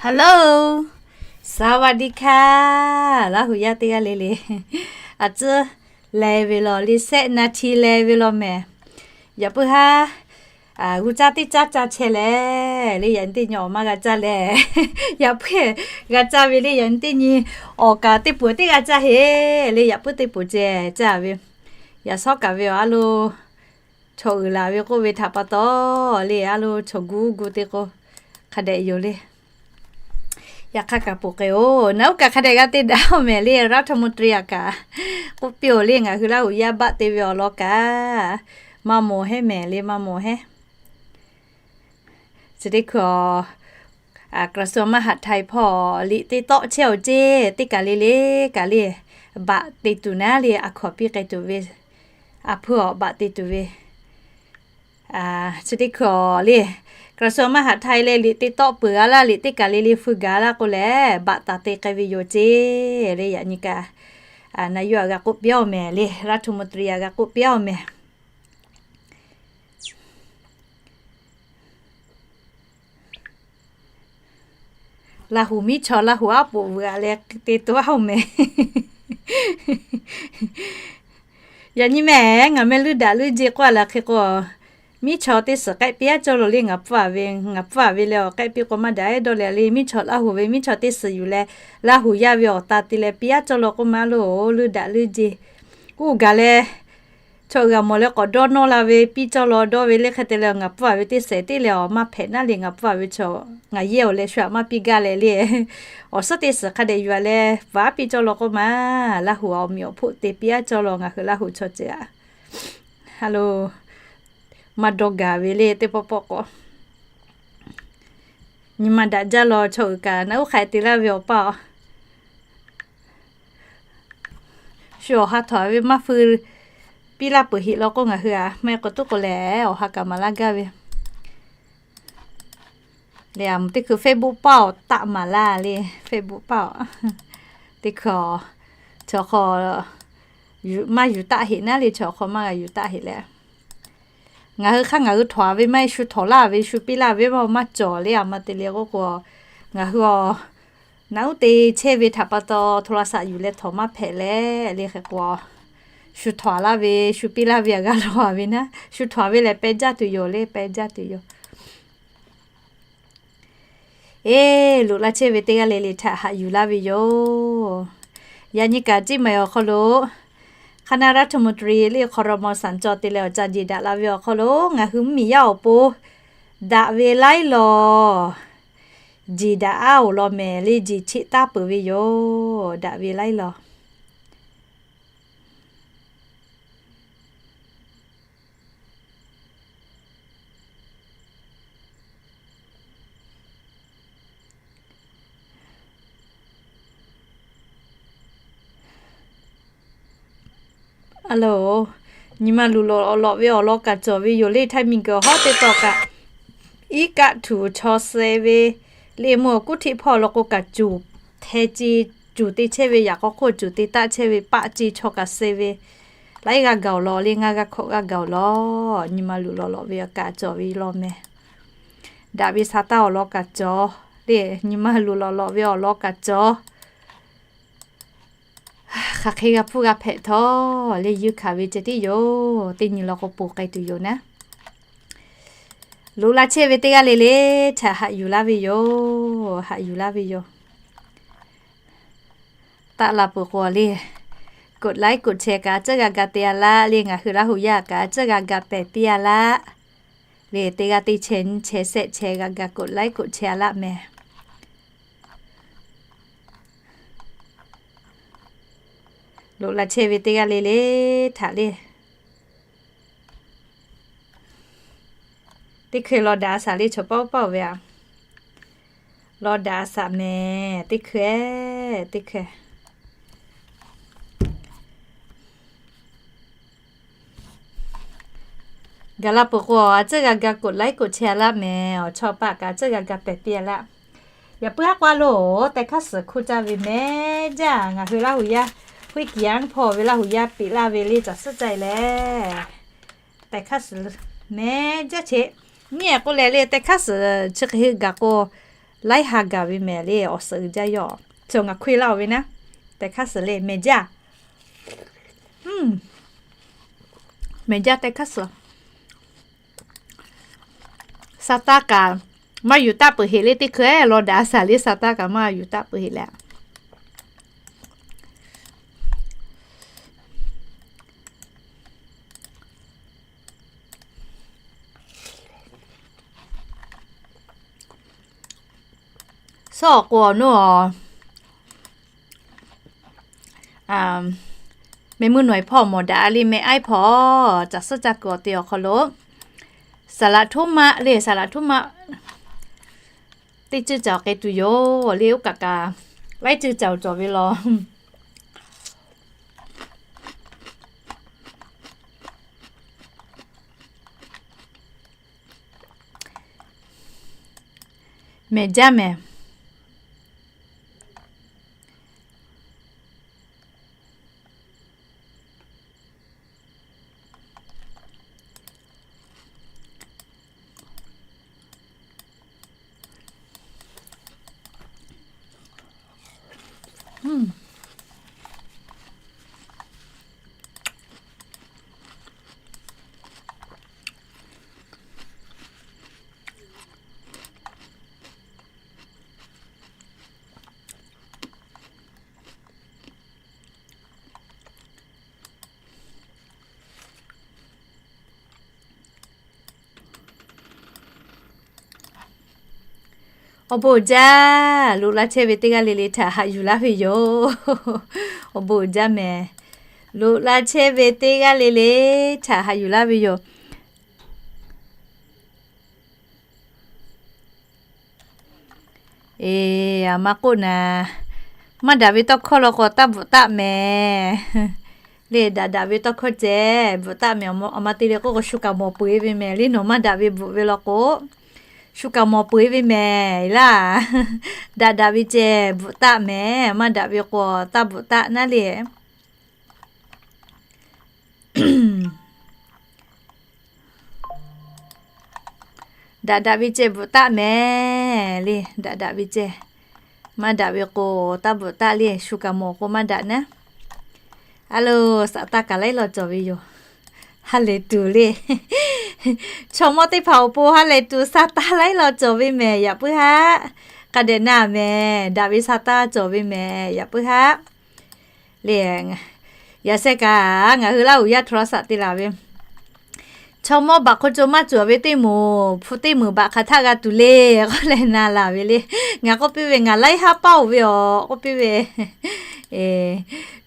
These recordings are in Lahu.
สวัสดีค่ะ Laˇ huˍ yaˇ teˇ g'aˇ le le. A tcuhˉ leh ve law le, shehˆ naˍ hti leh ve law mehˍ. Yaꞈ puiˉ haˉ g'uˇ caˇ teˇ caˇ caˇ chehˇ leh le, yaꞈ nyi teˇ nyi awˬ maˇ g'a caˇ leh, yaꞈ puiˉ g'a caˇ ve le, yaꞈ nyi teˇ nyi awˬ kaˍ teˇ peuˬ teˇ g'a caˇ heˍ le, yaꞈ puiˉ teˇ peuˬ ceh caˇ ve. Yaꞈ shawˉ kaꞈ ve awˬ a lo chaw uiˍ laˬ ve k'oˆ ve htaꞈ pa taw le, a lo chaw gu gu te k'o hk'a dehꞈ yoˬ le. Yaꞈ hk'aˇ kaꞈ poˬ k'ai-oˬ, naˬ uˉ kaꞈ hk'a dehꞈ g'a te daꞈ-oˬ mehˍ le, รัฐมนตรี a kaꞈ k'oˆ piˇ-oˬ le, ngaˬ hui Laˇ huˍ yaˇ baˆ te ve awˬ lawn kaꞈ maˇ mawˬ heˆ mehˍ le, maˇ mawˬ heˆ. Chi teˇ hkui กระทรวงมหาดไทย hpawˇ liꞈ te tawˆ chehˇ-oˬ ceˇ, teˇ kaˬ le le kaꞈ le, baꞈ te tuˬ naˉ le, a hkawnˍ piˇ k'ai tuˬ ve, a hpuˇ awˬ baꞈ te tuˬ ve. Chi teˇ hkui le, กระทรวงมหาดไทย leh liꞈ te tawˆ peuˬ a laˇ, liꞈ teˇ kaˬ le le feu gaˬ laˇ k'o lehˬ, baꞈ taˍ te k'ai ve yoˬ ceˇ le. Yaꞈ nyi kaꞈ naˍ yuˇ a g'a k'oˆ piˇ-oˬ mehˍ le, รัฐมนตรี a g'a k'oˆ piˇ-oˬ mehˍ. Laˇ huˍ miˉ chaw, Laˇ huˍ aˉ poꞈ vuiˬ a leh te to aˉ-oˬ mehˍ. Yaꞈ nyi mehˍ, ngaˬ meh leuˇ daꞈ leuˇ je k'oˆ a laˬ hk'e k'o, miˉ chaw teˇ suhˍ k'ehˆ piˇ aˉ cawˇ lo le, ngaˬ pfuhˇ a ve, ngaˬ pfuhˇ a ve leh awˬ k'ehˆ piˇ k'o maˇ daꞈ dawˇ le le, miˉ chaw Laˇ huˍ ve miˉ chaw teˇ suhˍ yuˬ leh, Laˇ huˍ yaˇ ve awˬ ta te leh piˇ aˉ cawˇ lo k'oˆ ma lo, leuˇ daꞈ leuˇ je. Uˇ gaˬ leh, chaw uiˍ g'a mawˬ leh k'awꞈ dawˇ nawˇ la ve, piˇ cawˇ lo dawˇ ve le hk'e te leh, ngaˬ pfuhˇ a ve teˇ suhˍ teˇ leh awˬ maˇ hpehꞈ naˉ le, ngaˬ pfuhˇ a ve chaw ngaˬ yehˇ awˬ leh shu aꞈ maˇ piˇ gaˇ leh le. Awˬ suhˉ teˇ suhˍ hk'a dehꞈ yuˬ a leh, vaˉ piˇ cawˇ lo k'oˆ ma, Laˇ huˍ awˬ meꞈ awˬ hpoˆ te piˇ aˉ cawˇ lo ngaˬ hui Laˇ huˍ chaw ceuˬ aꞈ. Hello, maˇ dawˇ gaˬ ve le teˇ pawˆ pawˆ k'o. Nyi ma daꞈ jaˇ law, chaw uiˍ kaꞈ naˬ uˉ hk'ai te laˇ ve awˬ paˇ-oˬ. Shu awˬ ha htawnˍ ve maˇ feu piˇ laˇ peuˬ heˆ law k'o, ngaˬ hui aꞈ maˇ k'awꞈ tuˉ k'o lehˬ, awˬ ha kaꞈ maˍ laˇ gaˇ ve. Leh a, teˇ hkui Facebook paˇ-oˬ, taˆ maˍ laˇ le, Facebook paˇ-oˬ. Teˇ hkui, chaw hk'aw, maˇ yuˬ taˆ heˆ naˉ le, chaw hk'aw maˇ g'a yuˬ taˆ heˆ leh. Ngaˬ hui hk'aˇ ngaˬ hui htawnˍ ve maˇ heˆ, shu htawnˍ laˇ ve, shu piˇ laˇ ve maˇ, maˇ cawˬ le, a ma te le k'oˆ k'o, ngaˬ hui a, naˬ uˉ te chehˇ ve htaꞈ pa taw, โทรศัพท์ yuˬ leh htawnˍ maˇ hpehꞈ leh le hk'e k'o, shu htawnˍ laˇ ve, shu piˇ laˇ ve aꞈ g'a law a ve naˉ, shu htawnˍ ve lehˬ peh jaˇ tuˬ yoˬ le, peh jaˇ tuˬ yoˬ. Eˬ, loꞈ la chehˇ ve teˇ g'aˇ le le htaꞈ haꞈ yuˬ laˇ ve yoˬ. Yaꞈ nyi kaꞈ ciˉ maˬ awˬ hk'aw lo, คณะรัฐมนตรี le ครม. sanˍ cawˬ te leh awˬ ca jeˬ daꞈ la ve awˬ hk'aw lo, ngaˬ hui mvuhˇmiˬ yaˇ awˬ pon daꞈ ve laiˉ law jeˬ daꞈ aˉ-oˬ law mehˍ le, jeˬ cheˆ taˉ peuˬ ve yoˬ, daꞈ ve laiˉ law. A loˬ, nyi ma luˬ lawꞈ lawꞈ ve awˬ lawn kaꞈ cawˬ ve yoˬ le. Htaiˇ miˬguiˬ hawˉ teˇ taw kaꞈ, iˉ kaˆ htuꞈ chaw suh ve le, mvuhˇ awˬ kuˉ hteˆ hpawˇ law k'o kaꞈ, cuˬ hte ce, cuˬ te chehˇ ve, yaꞈ k'aw hk'oˆ cuˬ te taˆ chehˇ ve, paˆ ce chaw kaꞈ suh ve, laiˉ g'aˇ gaˬ-oˬ law le, ngaˇ g'aˇ hkawꞈ g'aˇ gaˬ-oˬ law. Nyi ma luˬ lawꞈ lawꞈ ve kaꞈ cawˬ ve law mehˍ. Daꞈ ve sa taˇ awˬ lawn kaꞈ cawˬ le, nyi ma luˬ lawꞈ lawꞈ ve awˬ lawn kaꞈ cawˬ. Hk'aˬ hk'e g'a hpuˇ g'a hpehꞈ htawˇ le, yuˇ hkanˍ ve ceh tiˉ yoˬ. Teˇ nyi law k'o poˬ k'ai tuˬ yoˬ naˉ. Loꞈ la chehˇ ve teˇ g'aˇ le le htaꞈ haꞈ yuˬ laˇ ve yoˬ. Haꞈ yuˬ laˇ ve yoˬ. Taˆ la peuˬ k'o le, กดไลค์ กดแชร์ kaꞈ a tcuhˉ g'a ga te a laˇ le, ngaˬ hui Laˇ huˍ yaˇ kaꞈ a tcuhˉ g'a ga pehˬ piˇ a laˇ le. Teˇ g'aˇ teˇ chehˇ nyiˇ chehˇ shehˆ chehˇ g'a ga กดไลค์ กดแชร์ a laˇ mehˍ. Loꞈ la chehˇ ve teˇ g'aˇ le le htaꞈ le, teˇ hkui law daꞈ a saˍ le, chaw paˆ paˆ-oˬ ve a, law daꞈ a saˍ mehˍ. Teˇ hkui, teˇ hkui gaˬ la peuˬ k'o, a tcuhˉ g'a ga กดไลค์ กดแชร์ a laˇ mehˍ. Awˬ chawˇ paˆ kaꞈ a tcuhˉ g'a ga pehˬ piˇ a laˇ. Yaꞈ puiˉ haˉ k'oˆ a loˬ, teh hkaˉ suhˍ hkuˇ caˇ ve mehˍ jaˇ. Ngaˬ hui Laˇ huˍ yaˇ huiˉ kiˍ yaˇ hpawˇ ve Laˇ huˍ yaˇ peꞈ laˇ ve le, caˬ suhˉ caˇ e leh, teh hkaˉ suhˍ mehˍ jaˇ che. Nyi k'oˆ leh le, teh hkaˉ suhˍ chi hk'e hui gaˬ k'o, laiˉ ha gaˬ ve mehˍ le, awˬ suhˍ uiˍ jaˇ yawˇ. Cawˬ ngaˬ hk'oˆ laˇ-oˬ ve naˉ, teh hk'aˇ suhˍ le, mehˍ jaˇ. Mehˍ jaˇ teh hk'aˇ suhˍ. Saˍtanˍ kaꞈ maˇ yuˬ taˆ peuˬ heꞈ le, teˇ hkui law daꞈ a shaˍ le, Saˍtanˍ kaꞈ maˇ yuˬ taˆ peuˬ heꞈ leh. Sawˉ awˬ k'o awˬ nuˇ awˬ, meh meuˇ nawˬ hpawˇ mawˬ daꞈ le, meh aiˉ hpawˇ caˬ suhˉ caˇ kuiˬ awˬ te awˬ hk'aw lo, saˍ laꞈ htoˉ maˆ le, saˍ laꞈ htoˉ maˆ teˇ ceuˇ caˬ k'ai tuˬ yoˬ le, oˇ kaꞈ kaꞈ laiˉ ceuˇ caˬ cawˬ ve law. Mehˍ jaˇ mehˍ. Awˬ bon uiˍ jaˇ, loꞈ la chehˇ ve teˇ g'aˇ le le htaꞈ haꞈ yuˬ laˇ ve yoˬ. Awˬ bon uiˍ jaˇ mehˍ. Loꞈ la chehˇ ve teˇ g'aˇ le le htaꞈ haꞈ yuˬ laˇ ve yoˬ. Eˬ, aˬ ma k'oˆ naˍ, maˇ daꞈ ve tawˇ hkawˇ law k'o taˇ bvuhꞈ taˆ mehˍ. Le daꞈ daꞈ ve tawˇ hkawˇ ceh bvuhꞈ taˆ mehˍ. Aˬ ma te le k'oˆ k'o shu kaꞈ mawˬ peu-eˬ ve mehˍ le, nawˬ maˇ daꞈ ve bvuhꞈ ve law k'o, shu kaꞈ mawˬ peu-eˬ ve mehˍ laˇ. Daꞈ daꞈ ve ceh bvuhꞈ taˆ mehˍ, maˇ daꞈ ve k'o taˇ bvuhꞈ taˆ naˉ le. Daꞈ daꞈ ve ceh bvuhꞈ taˆ mehˍ le, daꞈ daꞈ ve ceh. Maˇ daꞈ ve k'o taˇ bvuhꞈ taˆ le, shu kaꞈ mawˬ k'o maˇ daꞈ naˉ. A lo, Saˍtanˍ kaꞈ laiˉ law cawˬ ve yoˬ. Ha lehˬ tuˬ le. Chaw mawˇ teˇ hpaˍ awˬ pon ha lehˬ tuˬ Saˍtanˍ laiˉ law cawˬ ve mehˍ, yaꞈ puiˉ haˆ. Hk'a dehꞈ na mehˍ, daꞈ ve Saˍtanˍ cawˬ ve mehˍ, yaꞈ puiˉ haˆ. Le, yaꞈ sheh kaꞈ ngaˬ hui Laˇ huˍ yaˇ htaw la saꞈ te laˬ ve, chaw mawˇ baꞈ hk'aw co maˇ cawˬ ve teˇ moˍ, hpu teˇ meunˍ baꞈ hk'aˬ htaˆ g'a tuˬ le k'oˆ leh na laˬ ve le. Ngaˬ k'oˆ piˇ ve, ngaˬ laiˉ haˉ paˇ-oˬ ve awˬ k'oˆ piˇ ve,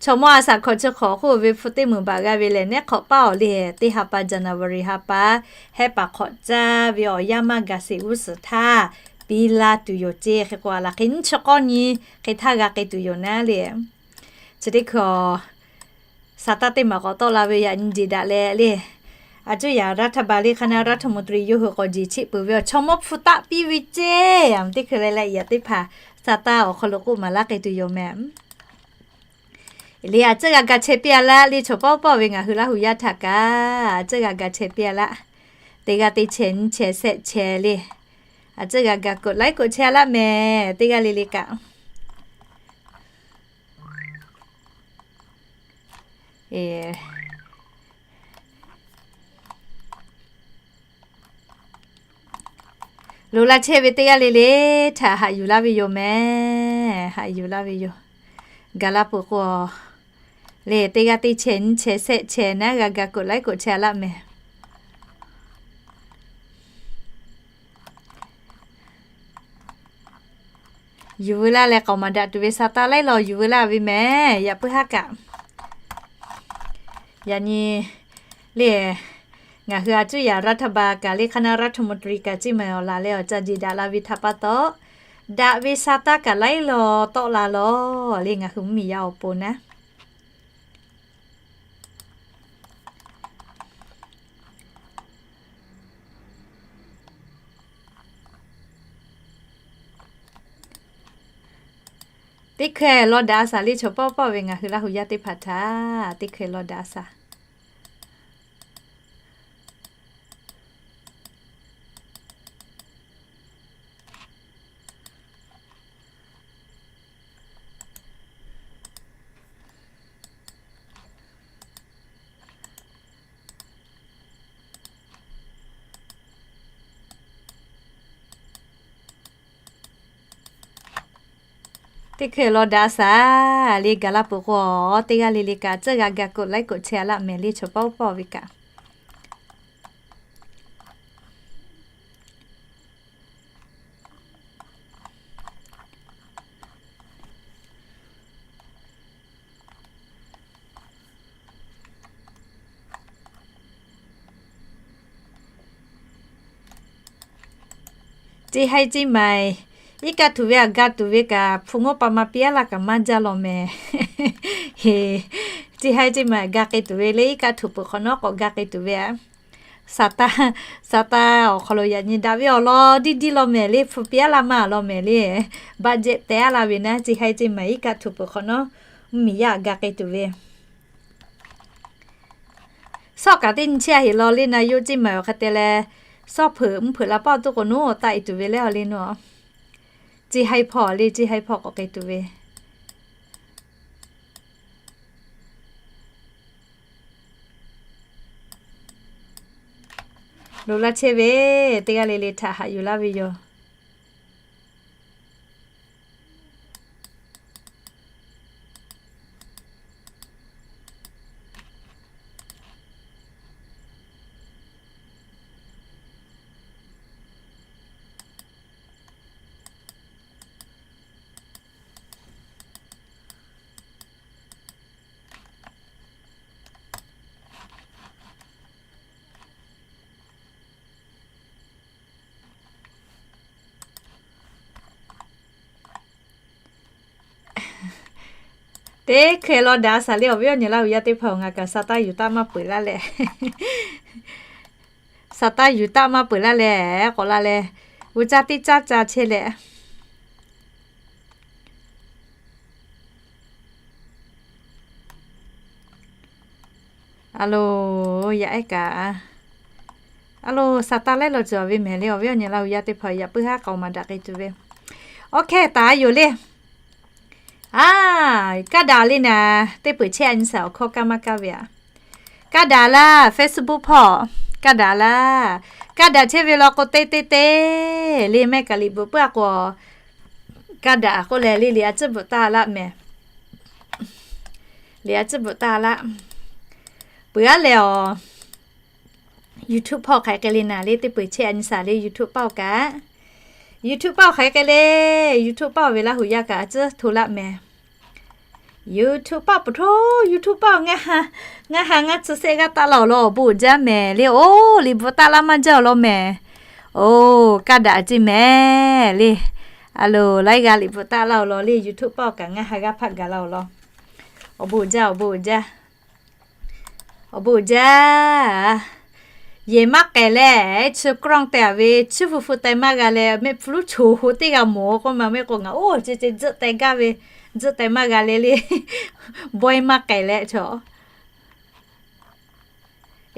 chaw mawˇ a shaꞈ hkawꞈ chi hk'awꞈ hk'oˆ ve hpu teˇ meunˍ baꞈ g'a ve lehˬ, neˉ hk'awꞈ paˇ-oˬ le. Teˇ ha pa January ha pa hehˉ paˍ hk'awꞈ caˇ ve awˬ yanˇ maˇ gaˬ sheˍ g'uˇ suhˍ htaˇ, piˇ laˇ tuˬ yoˬ ceˇ. Hk'e k'o a laˬ hk'e nyiˇ chi k'awˇ nyi hk'e htaˇ g'a k'ai tuˬ yoˬ naˉ le. Chi teˇ hkui Saˍtanˍ teˇ maˬ k'awꞈ tawˆ la ve yaꞈ nyi jeˬ daꞈ leh le. A cuˇ yaꞈ รัฐบาล le คณะรัฐมนตรี yawˇ hui k'awꞈ jeˬ cheˆ peuˬ ve awˬ chaw mawˇ hpu taˆ piˇ ve ceˇ. Teˇ hkui leh leh yaꞈ teˇ hpaˍ Saˍtanˍ awˬ hk'aw lo k'oˆ maˍ laˇ k'ai tuˬ yoˬ mehˍ. Le a cuˇ g'a ga chehˇ piˇ-a laˇ le, chaw pawˆ pawˆ ve ngaˬ hui Laˇ huˍ yaˇ htaꞈ kaꞈ a cuˇ g'a ga chehˇ piˇ-a laˇ. Teˇ g'aˇ teˇ chehˇ nyiˇ chehˇ shehˆ chehˇ le. A cuˇ g'a ga กดไลค์ กดแชร์ laˇ mehˍ, teˇ g'aˇ le le kaꞈ. Loꞈ la chehˇ ve teˇ g'aˇ le le htaꞈ haꞈ yuˬ laˇ ve yoˬ mehˍ, haꞈ yuˬ laˇ ve yoˬ. Gaˬ la peuˬ k'o, le teˇ g'aˇ teˇ chehˇ nyiˇ chehˇ shehˆ chehˇ naˉ g'a ga กดไลค์ กดแชร์ laˇ mehˍ. Yuˬ veu laˇ leh k'aoˍ maˍ daꞈ tuˬ ve Saˍtanˍ laiˉ law yuˬ veu laˇ ve mehˍ, yaꞈ puiˉ haˉ kaꞈ. Yaꞈ nyi le, ngaˬ hui a cuˇ yaꞈ รัฐบาล kaꞈ le คณะรัฐมนตรี kaꞈ ceˇ mehˍ awˬ laˬ leh awˬ ca jeˬ daꞈ la ve htaꞈ pa taw, daꞈ ve Saˍtanˍ kaꞈ laiˉ law tawˆ la lawˬ le ngaˬ hui mvuhˇmiˬ yaˇ awˬ pon naˉ. Teˇ hkeh law daꞈ a shaˍ le, chaw pawˆ pawˆ ve ngaˬ hui Laˇ huˍ yaˇ teˇ hpaˍ htaꞈ teˇ hkeh law daꞈ a shaˍ. Teˇ hkui law daꞈ shaˍ le gaˬ la peuˬ k'o, teˇ g'aˇ le le kaꞈ tcuhˇ g'a ga กดไลค์ กดแชร์ laˇ mehˍ le chaw paˉ oˇ paw ve kaꞈ. Ceˇ haiˇ ceˇ maiˍ iˉ kaˆ htuꞈ ve aꞈ ga tuˬ ve kaꞈ hpu ngawˉ pa ma piˇ aˉ laˇ kaꞈ maˇ jaˇ law mehˍ. Ceˇ haiˇ ceˇ maiˍ ga k'ai tuˬ ve le iˉ kaˆ htuꞈ peuˬ hk'awꞈ nawˉ k'awꞈ ga k'ai tuˬ ve aꞈ. Saˍtanˍ, Saˍtanˍ awˬ hk'aw lo yaꞈ nyi daꞈ ve awˬ lawn diˇ diˇ law mehˍ le hpu piˇ aˉ laˇ maˇ law mehˍ le. Budget teh aˉ laˇ ve naˉ ceˇ haiˇ ceˇ maiˍ iˉ kaˆ htuꞈ peuˬ hk'awꞈ nawˉ mvuhˇmiˬ yaˇ aꞈ ga k'ai tuˬ ve Sawˉ kaꞈ teˇ nyi chehˇ a heˍ law le na yoˬ ceˇ maiˍ awˬ hk'e te leh, sawˉ hpeuꞈ mvuhˇ hpeuꞈ la paˇ awˬ toˇ k'o nawˉ taˆ e tuˬ ve le awˬ le nawˉ. Ceˇ haiˇ hpawˇ le ceˇ haiˇ hpawˇ k'awꞈ k'ai tuˬ ve. Loꞈ laˇ chehˇ ve teˇ g'aˇ le le htaꞈ haꞈ yuˬ laˇ ve yoˬ. Teˇ hkeh law daꞈ shaˍ le awˬ viˉ awˬ nyi Laˇ huˍ yaˇ teˇ hpaˍ-oˬ, ngaˬ kaꞈ sa taˇ yuˬ taˆ maˇ peuˬ laˇ leh, sa taˇ yuˬ taˆ maˇ peuˬ laˇ leh, k'awꞈ la leh, g'uˇ caˇ teˇ caˇ ca chehˇ leh. A loˬ, yaꞈ ehˉ kaꞈ, a loˬ, sa taˇ laiˉ law cawˬ ve mehˍ le awˬ viˉ awˬ nyi Laˇ huˍ yaˇ teˇ hpaˍ yaꞈ puiˉ haˉ k'aoˍ maˍ daꞈ k'ai tuˬ ve. Awˬ hkehˇ taˍ yoˬ le. A, kaˇ daꞈ le naˍ, teˇ peuˬ chehˇ a nyi shaˍ awˬ hkawˇ kaˇ maˇ kaˇ ve aꞈ. Kaˇ daꞈ laˇ, Facebook hpawˇ kaˇ daꞈ laˇ. Kaˇ daꞈ chehˇ ve law k'o teˇ teˇ teˇ le mehˆ kaꞈ liꞈ bvuhꞈ puiˉ a k'o, kaˇ daꞈ k'oˆ leh le liꞈ a ciˉ bvuhꞈ taˇ laˇ mehˍ. Liꞈ a ciˉ bvuhꞈ taˇ laˇ. Peuˬ aˉ leh awˬ, YouTube hpawˇ hk'aˬ hk'e le naˍ le teˇ peuˬ chehˇ a nyi shaˍ le YouTube paˇ-oˬ kaꞈ. YouTube paˇ-oˬ hk'aˬ hk'e le, YouTube paˇ-oˬ ve Laˇ huˍ yaˇ kaꞈ a ciˉ hto laˇ mehˍ. YouTube paˇ-oˬ, pu hto YouTube paˇ-oˬ, ngaˇ ha ngaˇ tcuh sehˆ g'aˇ taˆ laˇ-oˬ law awˬ bon uiˍ jaˇ mehˍ le. Oˬ, liꞈ bvuhꞈ taˆ laˇ maˇ jaˇ-oˬ law mehˍ. Oˬ, kaˇ daꞈ ceˇ mehˍ le. A loˬ, laiˉ g'aˇ liꞈ bvuhꞈ taˆ laˇ-oˬ law le YouTube paˇ-oˬ kaꞈ ngaˇ ha g'aˇ hpaˆ gaˬ laˇ-oˬ law. Awˬ bon uiˍ jaˇ, awˬ bon uiˍ jaˇ. Awˬ bon uiˍ jaˇ. Yehˬ maˇ k'ehˬ leh, chi กล้อง teh-a ve chi fu fu teh maˇ g'a leh mehˆ hpu luˉ choˬ ho teˇ g'a mawˬ k'oˆ ma mehˆ k'o ngaˬ oˇ ce ce tzuhˆ teh gaˇ ve, tzuhˆ teh maˇ g'a le le, bawehˇ maˇ k'ehˬ leh chaw.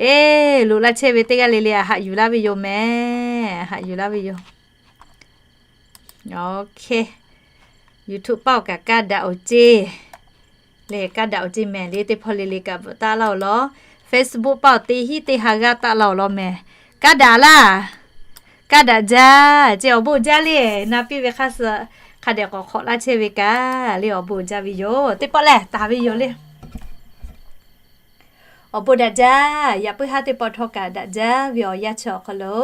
Eˬ, loꞈ laˇ chehˇ ve teˇ g'aˇ le le a haꞈ yuˬ laˇ ve yoˬ mehˍ, haꞈ yuˬ laˇ ve yoˬ. YouTube paˇ-oˬ kaꞈ kaˇ daꞈ-oˬ ceˇ. Lehˬ kaˇ daꞈ-oˬ ceˇ mehˍ le teˇ hpawˇ le le kaꞈ bvuhꞈ taˆ laˇ-oˬ law. Facebook paˇ-oˬ teˇ hinˉ teˇ ha g'aˇ taˆ laˇ-oˬ law mehˍ. Kaˇ daꞈ laˇ. Kaˇ daꞈ jaˇ ceˇ awˬ bon jaˇ le. Na piˇ ve hk'aˇ suh hk'a dehꞈ k'awꞈ hk'awꞈ laˇ chehˇ ve kaꞈ le awˬ bon jaˇ ve yoˬ. Teˇ pawˆ lehˬ taˍ ve yoˬ le. Awˬ bon daꞈ jaˇ. Yaꞈ puiˉ haˉ teˇ pawˆ htawˇ kaꞈ daꞈ jaˇ ve awˬ yanˇ chi awˬ hk'aw lo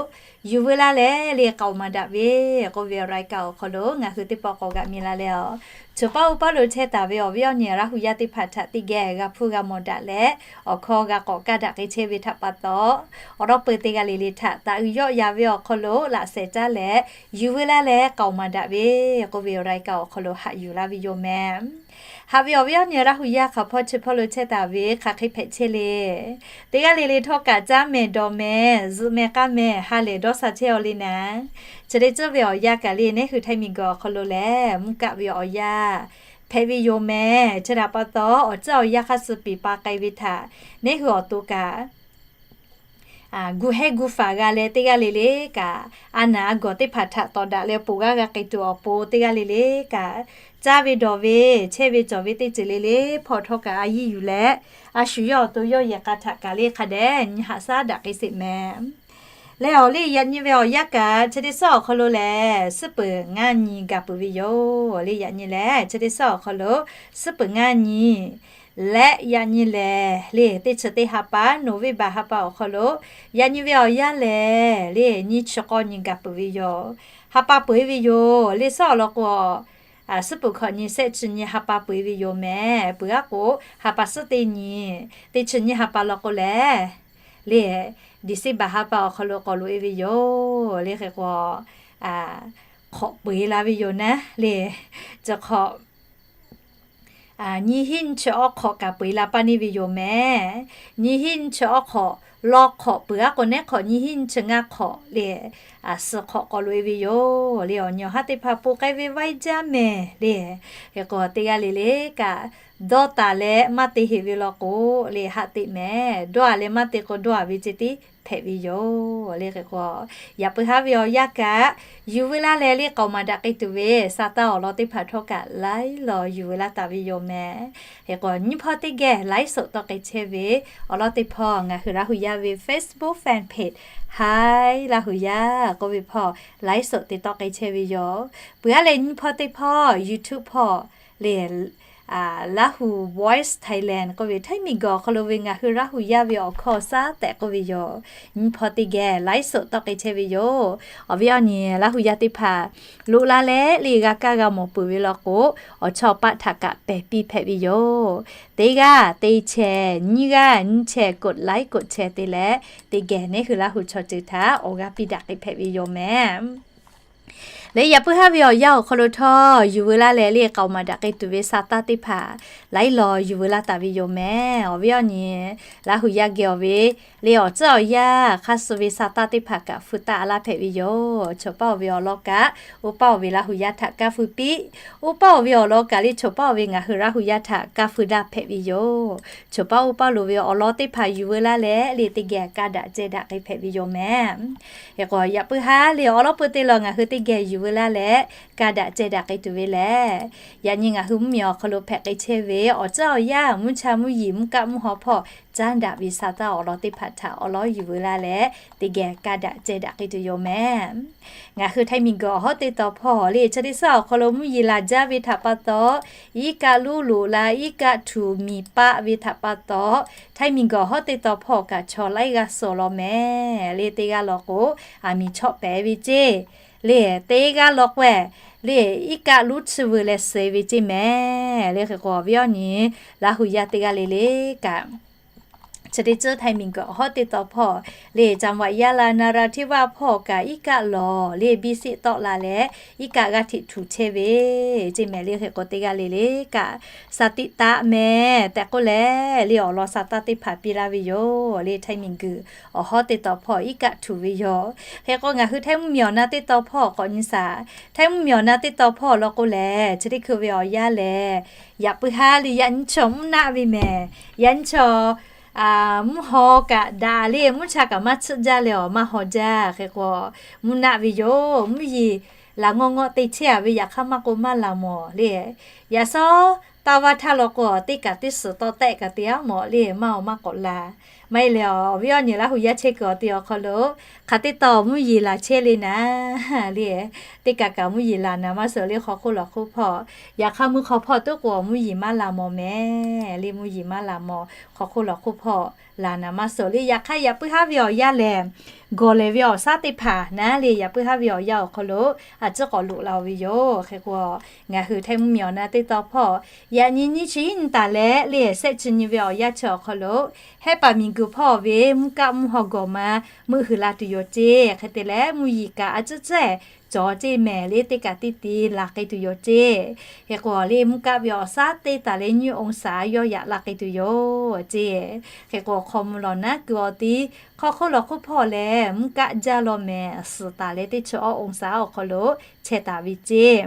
yuˬ veu laˇ leh le k'aoˍ maˍ daꞈ ve k'oˆ ve awˬ รายการ awˬ hk'aw lo ngaˬ hui teˇ pawˆ k'awꞈ g'a mi la leh awˬ, choˬ paˉ uˉ paˉ lo chehˇ taˍ ve awˬ viˉ awˬ nyi Laˇ huˍ yaˇ teˇ hpaˍ htaꞈ teˇ geh g'a hpuˇ g'a mawˬ daꞈ leh awˬ hkawˇ g'a k'awꞈ kaˇ daꞈ k'ai chehˇ ve htaꞈ pa taw, awˬ lawn peu teˇ g'aˇ le le htaꞈ taˍ uiˍ yawˆ yan ve awˬ hk'aw lo laꞈ shehˍ caˇ leh yuˬ veu laˇ leh k'aoˍ maˍ daꞈ ve k'oˆ ve awˬ รายการ awˬ hk'aw lo haꞈ yuˬ laˇ ve yoˬ mehˍ. Haꞈ ve awˬ viˉ awˬ nyi Laˇ huˍ yaˇ hk'aˬ hpawˇ chi hpawˇ lo chehˇ taˍ ve hk'aˬ hk'e hpehꞈ chehˇ le. Teˇ g'aˇ le le htawˇ kaꞈ caˇ mehˍ dawˬ mehˍ zuhꞈ mehˍ k'aˇ mehˍ ha lehˬ dawˇ sha chehˇ-aw le naˍ. Chi lehˬ cuˇ ve awˬ yanˇ kaꞈ le neˉ hui Htaiˇ miˬguiˬ awˬ hk'aw lo lehˬ mvuhˇ kaˆ ve awˬ yanˇ hpehꞈ ve yoˬ mehˍ. Chi htaꞈ pa taw awˬ ceuˬ awˬ yanˇ hk'aˇ suh piˍ pa k'ai ve htaꞈ neˉ hui awˬ to kaꞈ gu hehˉ gu faˍ g'a leh teˇ g'aˇ le le kaꞈ a naˍ a gawˬ teˇ hpaˍ htaꞈ tawˍ daꞈ leh ponˬ g'aˇ g'a k'ai tuˬ awˬ pon teˇ g'aˇ le le kaꞈ caˇ ve dawˬ ve chehˇ ve cawˬ ve teˇ ceuˬ le le hpawˇ htawˇ kaꞈ a yiˇ yuˬ leh a shu yawˇ awˬ to yawˇ yehˬ k'a htaꞈ kaꞈ le hk'a dehꞈ nyi haꞈ shaˉ daꞈ k'ai sheˍ mehˍ. Leh awˬ liˇ yaꞈ nyi ve awˬ yanˇ kaꞈ, chi teˇ suhˉ awˬ hk'aw lo lehˬ, suhˉ peuˬ ngaˇ nyi gaˬ peuˬ ve yoˬ. Liˇ yaꞈ nyi lehˬ, chi teˇ suhˉ awˬ hk'aw lo suhˉ peuˬ ngaˇ nyi leh yaꞈ nyi lehˬ, liˇ teˇ chi teˇ ha pa, November ha pa awˬ hk'aw lo yaꞈ nyi ve awˬ yanˇ lehˬ, liˇ nyiˇ chi k'awˇ nyi gaˬ peuˬ ve yoˬ. Ha pa peuˬ-e ve yoˬ. Liˇ suhˉ awˬ lawn k'o, suhˉ peuˬ hkawꞈ nyi shehˆ chi nyi ha pa peuˬ-e ve yoˬ mehˍ. Peuˬ aˉ k'o, ha pa suhˉ teˇ nyi, teˇ chi nyi ha pa lawn k'o lehˬ, liˇ December ha pa awˬ hk'aw lo k'awꞈ loꞈ-e ve yoˬ. Liˇ hk'e k'o, hk'awꞈ peuˬ-e la ve yoˬ naˉ, liˇ chi hk'awꞈ nyiˇ hinˉ nyiˇ chi awˇ hk'awꞈ kaꞈ peuˬ-e la paˇ neˇ ve yoˬ mehˍ. Nyiˇ hinˉ nyiˇ chi awˇ hk'awꞈ law hk'awꞈ peuˬ aˉ k'o, neˉ hk'awꞈ nyiˇ hinˉ nyiˇ chi ngaˇ hk'awꞈ lehˬ, suhˍ hk'awꞈ k'awꞈ loꞈ-e ve yoˬ. Liˇ awˬ nyi awˬ haˉ teˇ hpaˍ poˬ k'ai ve vaiˇ jaˇ mehˍ. Liˇ hk'e k'o, teˇ g'aˇ le le kaꞈ dawˇ taˍ leh maˇ te heꞈ ve law k'o, liˇ haˆ teꞈ mehˍ. Dawˇ-a leh maˇ te k'o, dawˇ-a ve ceh tiˉ hpehꞈ ve yoˬ. Liˇ hk'e k'o, yaꞈ puiˉ haˉ ve awˬ yanˇ kaꞈ, yuˬ veu laˇ leh liˇ k'aoˍ maˍ daꞈ k'ai tuˬ ve sa taˇ awˬ lawn teˇ hpaˍ htawˇ kaꞈ laiˉ law yuˬ veu laˇ taˍ ve yoˬ mehˍ. Hk'e k'o, nyiˇ hpawˇ teˇ geh ไลฟ์สด tawˆ k'ai chehˇ ve awˬ lawn teˇ hpawˇ ngaˬ hui Laˇ hu yaˇ ve Facebook fan page Hi Laˇ hu yaˇ k'oˆ ve hpawˇ ไลฟ์สด te tawˆ k'ai chehˇ ve yoˬ. Peuˬ aˉ leh nyiˇ hpawˇ teˇ hpawˇ YouTube hpawˇ le Lahu Voice Thailand k'oˆ ve Htaiˇ miˬguiˬ awˬ hk'aw lo ve ngaˬ hui Laˇ hu yaˇ ve awˬ hkawˇ saˉ tehꞈ k'oˆ ve yoˬ. Nyiˇ hpawˇ teˇ geh ไลฟ์สด tawˆ k'ai chehˇ ve yoˬ. Awˬ viˉ awˬ nyi Laˇ hu yaˇ teˇ hpaˍ loꞈ la leh liˇ g'a kaˇ g'a mawˬ peuˬ ve law k'o, awˬ chawˇ paˆ htaꞈ kaꞈ pehˬ piˇ hpehꞈ ve yoˬ. Teˇ g'aˇ te chehˇ, nyiˇ g'aˇ nyiˇ chehˇ กดไลค์ กดแชร์ te leh, teˇ geh neˉ hui Laˇ hu chaw ceuˬ htaꞈ awˬ g'aˇ piˇ daꞈ k'ai hpehꞈ ve yoˬ mehˍ. Leh yaꞈ puiˉ haˉ ve awˬ yanˇ awˬ hk'aw lo htawˇ yuˬ veu laˇ leh liˇ k'aoˍ maˍ daꞈ k'ai tuˬ ve sa taˇ teˇ hpaˍ laiˉ law yuˬ veu laˇ taˍ ve yoˬ mehˍ. Awˬ viˉ awˬ nyi Laˇ hu yaˇ geh awˬ ve liˇ awˬ tcuhˉ awˬ yanˇ hk'aˇ suh ve sa taˇ teˇ hpaˍ kaꞈ feu taˆ laˇ hpehꞈ ve yoˬ. Choˬ paˇ-oˬ ve awˬ lawn kaꞈ, oˇ paˇ-oˬ ve Laˇ hu yaˇ htaꞈ kaˇ feu piˇ. Oˇ paˇ-oˬ ve awˬ lawn kaꞈ liˇ choˬ paˇ-oˬ ve ngaˬ hui Laˇ hu yaˇ htaꞈ kaˇ feu daꞈ hpehꞈ ve yoˬ. Choˬ paˇ oˇ paˇ loˍ ve awˬ lawn teˇ hpaˍ yuˬ veu laˇ leh liˇ teˇ geh ka daꞈ ceh daꞈ k'ai hpehꞈ ve yoˬ mehˍ. Hk'e k'o, yaꞈ puiˉ haˉ liˇ awˬ lawn peu teˇ lawn ngaˬ hui teˇ geh yuˬ veu laˇ leh ka daꞈ ceh daꞈ k'ai tuˬ ve lehˬ, yaꞈ nyi ngaˬ hui mvuhˇmiˬ awˬ hk'aw lo hpehꞈ k'ai chehˇ ve awˬ tcuhˉ awˬ yanˇ mvuhˇ cha mvuhˇ yeˬ mvuhˇ kaˆ mvuhˇ haw hpawˇ caˉ daꞈ ve sa taˇ awˬ lawn teˇ hpaˍ htaꞈ awˬ lawn yuˬ veu laˇ leh teˇ geh ka daꞈ ceh daꞈ k'ai tuˬ yoˬ mehˍ. Ngaˬ hui Htaiˇ miˬguiˬ awˬ hawˉ teˇ taw hpawˇ liˇ chi teˇ suhˉ awˬ hk'aw lo mvuhˇ yeˬ laˬ jaˇ ve htaꞈ pa taw, iˉ kaˆ luˉ loꞈ la iˉ kaˆ htuꞈ miˬ paˆ ve htaꞈ pa taw, Htaiˇ miˬguiˬ awˬ hawˉ teˇ taw hpawˇ kaꞈ chaw laiˉ g'aˇ suh law mehˍ. Liˇ teˇ g'aˇ law k'o, aˬ miˍ chawˆ pehˍ ve ceˇ. Liˇ teˇ g'aˇ law k'o, liˇ iˉ kaˆ luˉ chiˇ veu leh suh ve ceˇ mehˍ. Liˇ hk'e k'o, awˬ viˉ awˬ nyi Laˇ hu yaˇ teˇ g'aˇ le le kaꞈ chi teˇ ceuˬ Htaiˇ miˬguiˬ awˬ hawˉ teˇ taw hpawˇ liˇ จังหวัดยะลา นราธิวาส hpawˇ kaꞈ iˉ kaˆ lawˬ liˇ biˇ siˆ tawˆ la leh iˉ kaˆ g'aˇ hteꞈ htuꞈ chehˇ ve ceˇ mehˍ. Liˇ hk'e k'o, teˇ g'aˇ le le kaꞈ สติ taˆ mehˍ tehꞈ k'oˆ leh, liˇ awˬ lawn sa taˇ teˇ hpaˍ piˇ laˇ ve yoˬ. Liˇ Htaiˇ miˬguiˬ awˬ hawˉ teˇ taw hpawˇ iˉ kaˆ htuꞈ ve yoˬ. Hk'e k'o, ngaˬ hui Htaiˇ mvuhˇmiˬ awˬ na teˇ taw hpawˇ k'awꞈ nyi shaˍ. Htaiˇ mvuhˇmiˬ awˬ na teˇ taw hpawˇ law k'o lehˬ, chi teˇ hkui ve awˬ yanˇ lehˬ, yaꞈ puiˉ haˉ liˇ yaꞈ nyi chaw mvuhˇ naˆ ve mehˍ. Yaꞈ nyi chaw mvuhˇ haw kaꞈ daꞈ liˇ mvuhˇ cha kaꞈ maˇ tsuhˆ jaˇ leh awˬ maˇ haw jaˇ. Hk'e k'o, mvuhˇ naˆ ve yoˬ. Mvuhˇ yeˬ laˬ ngawˇ ngawˆ te chehˇ-a ve yaꞈ hk'aˇ maˇ k'o maˇ laˬ mawˬ le. Yaꞈ shawˉ taˇ vaˇ htaˇ law k'o, teˇ kaꞈ teˇ suhˍ tawˆ tehˆ kaꞈ te-a mawˬ le, maˇ awˬ maˇ k'awꞈ laˬ. Maˇ heˆ leh, awˬ viˉ awˬ nyi Laˇ hu yaˇ chehˇ kuiˬ awˬ te awˬ hk'aw lo hk'aˬ teˇ taw mvuhˇ yeˬ laˬ chehˇ le naˍ le. Teˇ kaꞈ kaꞈ mvuhˇ yeˬ laˬ naˍ maˇ suhˍ le, hk'aw hk'oˆ lawˬ hk'oˆ hpawˇ. Yaꞈ hk'aˇ mvuhˇ hk'aw hpawˇ tuˉ k'o, mvuhˇ yeˬ maˇ laˬ mawˬ mehˍ. Liˇ mvuhˇ yeˬ maˇ laˬ mawˬ, hk'aw hk'oˆ lawˬ hk'oˆ hpawˇ laˬ naˍ maˇ suhˍ le. Yaꞈ hk'aˇ yaꞈ puiˉ haˉ ve awˬ yanˇ lehˬ, gawˬ lehˬ ve awˬ shaˉ teˇ hpaˍ naˉ le, yaꞈ puiˉ haˉ ve awˬ yanˇ awˬ hk'aw lo a ciˉ k'awꞈ loꞈ la-o ve yoˬ. Hk'e k'o, ngaˬ hui Htaiˇ mvuhˇmiˬ awˬ na teˇ taw hpawˇ yaꞈ nyi nyiˇ chi hiˉ nyi taˍ leh liˇ shehˆ chi nyi ve awˬ yanˇ chi awˬ hk'aw lo, Hehˉ paˍ miˬguiˬ hpawˇ ve mvuhˇ kaˆ mvuhˇ haw gawˬ ma meuˆ huiˍ la tuˬ yoˬ ceˇ. Hk'e te leh, mvuhˇ yeˬ kaꞈ a ciˉ ciˉ cawˬ ceˇ mehˍ. Liˇ teˇ kaꞈ teˇ te laˬ k'ai tuˬ yoˬ ceˇ. Hk'e k'o, liˇ mvuhˇ kaˆ ve awˬ shaˉ teˇ taˍ leh nyiˇ องศา yawˇ yaꞈ la k'ai tuˬ yoˬ ceˇ. Hk'e k'o, hk'aw mvuh lawˬ naˉ kuiˬ awˬ ti hk'aw hk'oˆ lawˬ hk'oˆ hpawˇ lehˬ, mvuhˇ kaˆ jaˇ law mehˍ, suhˍ taˍ leh teˇ chi awˇ องศา awˬ hk'aw lo chehˇ taˍ ve ceˇ.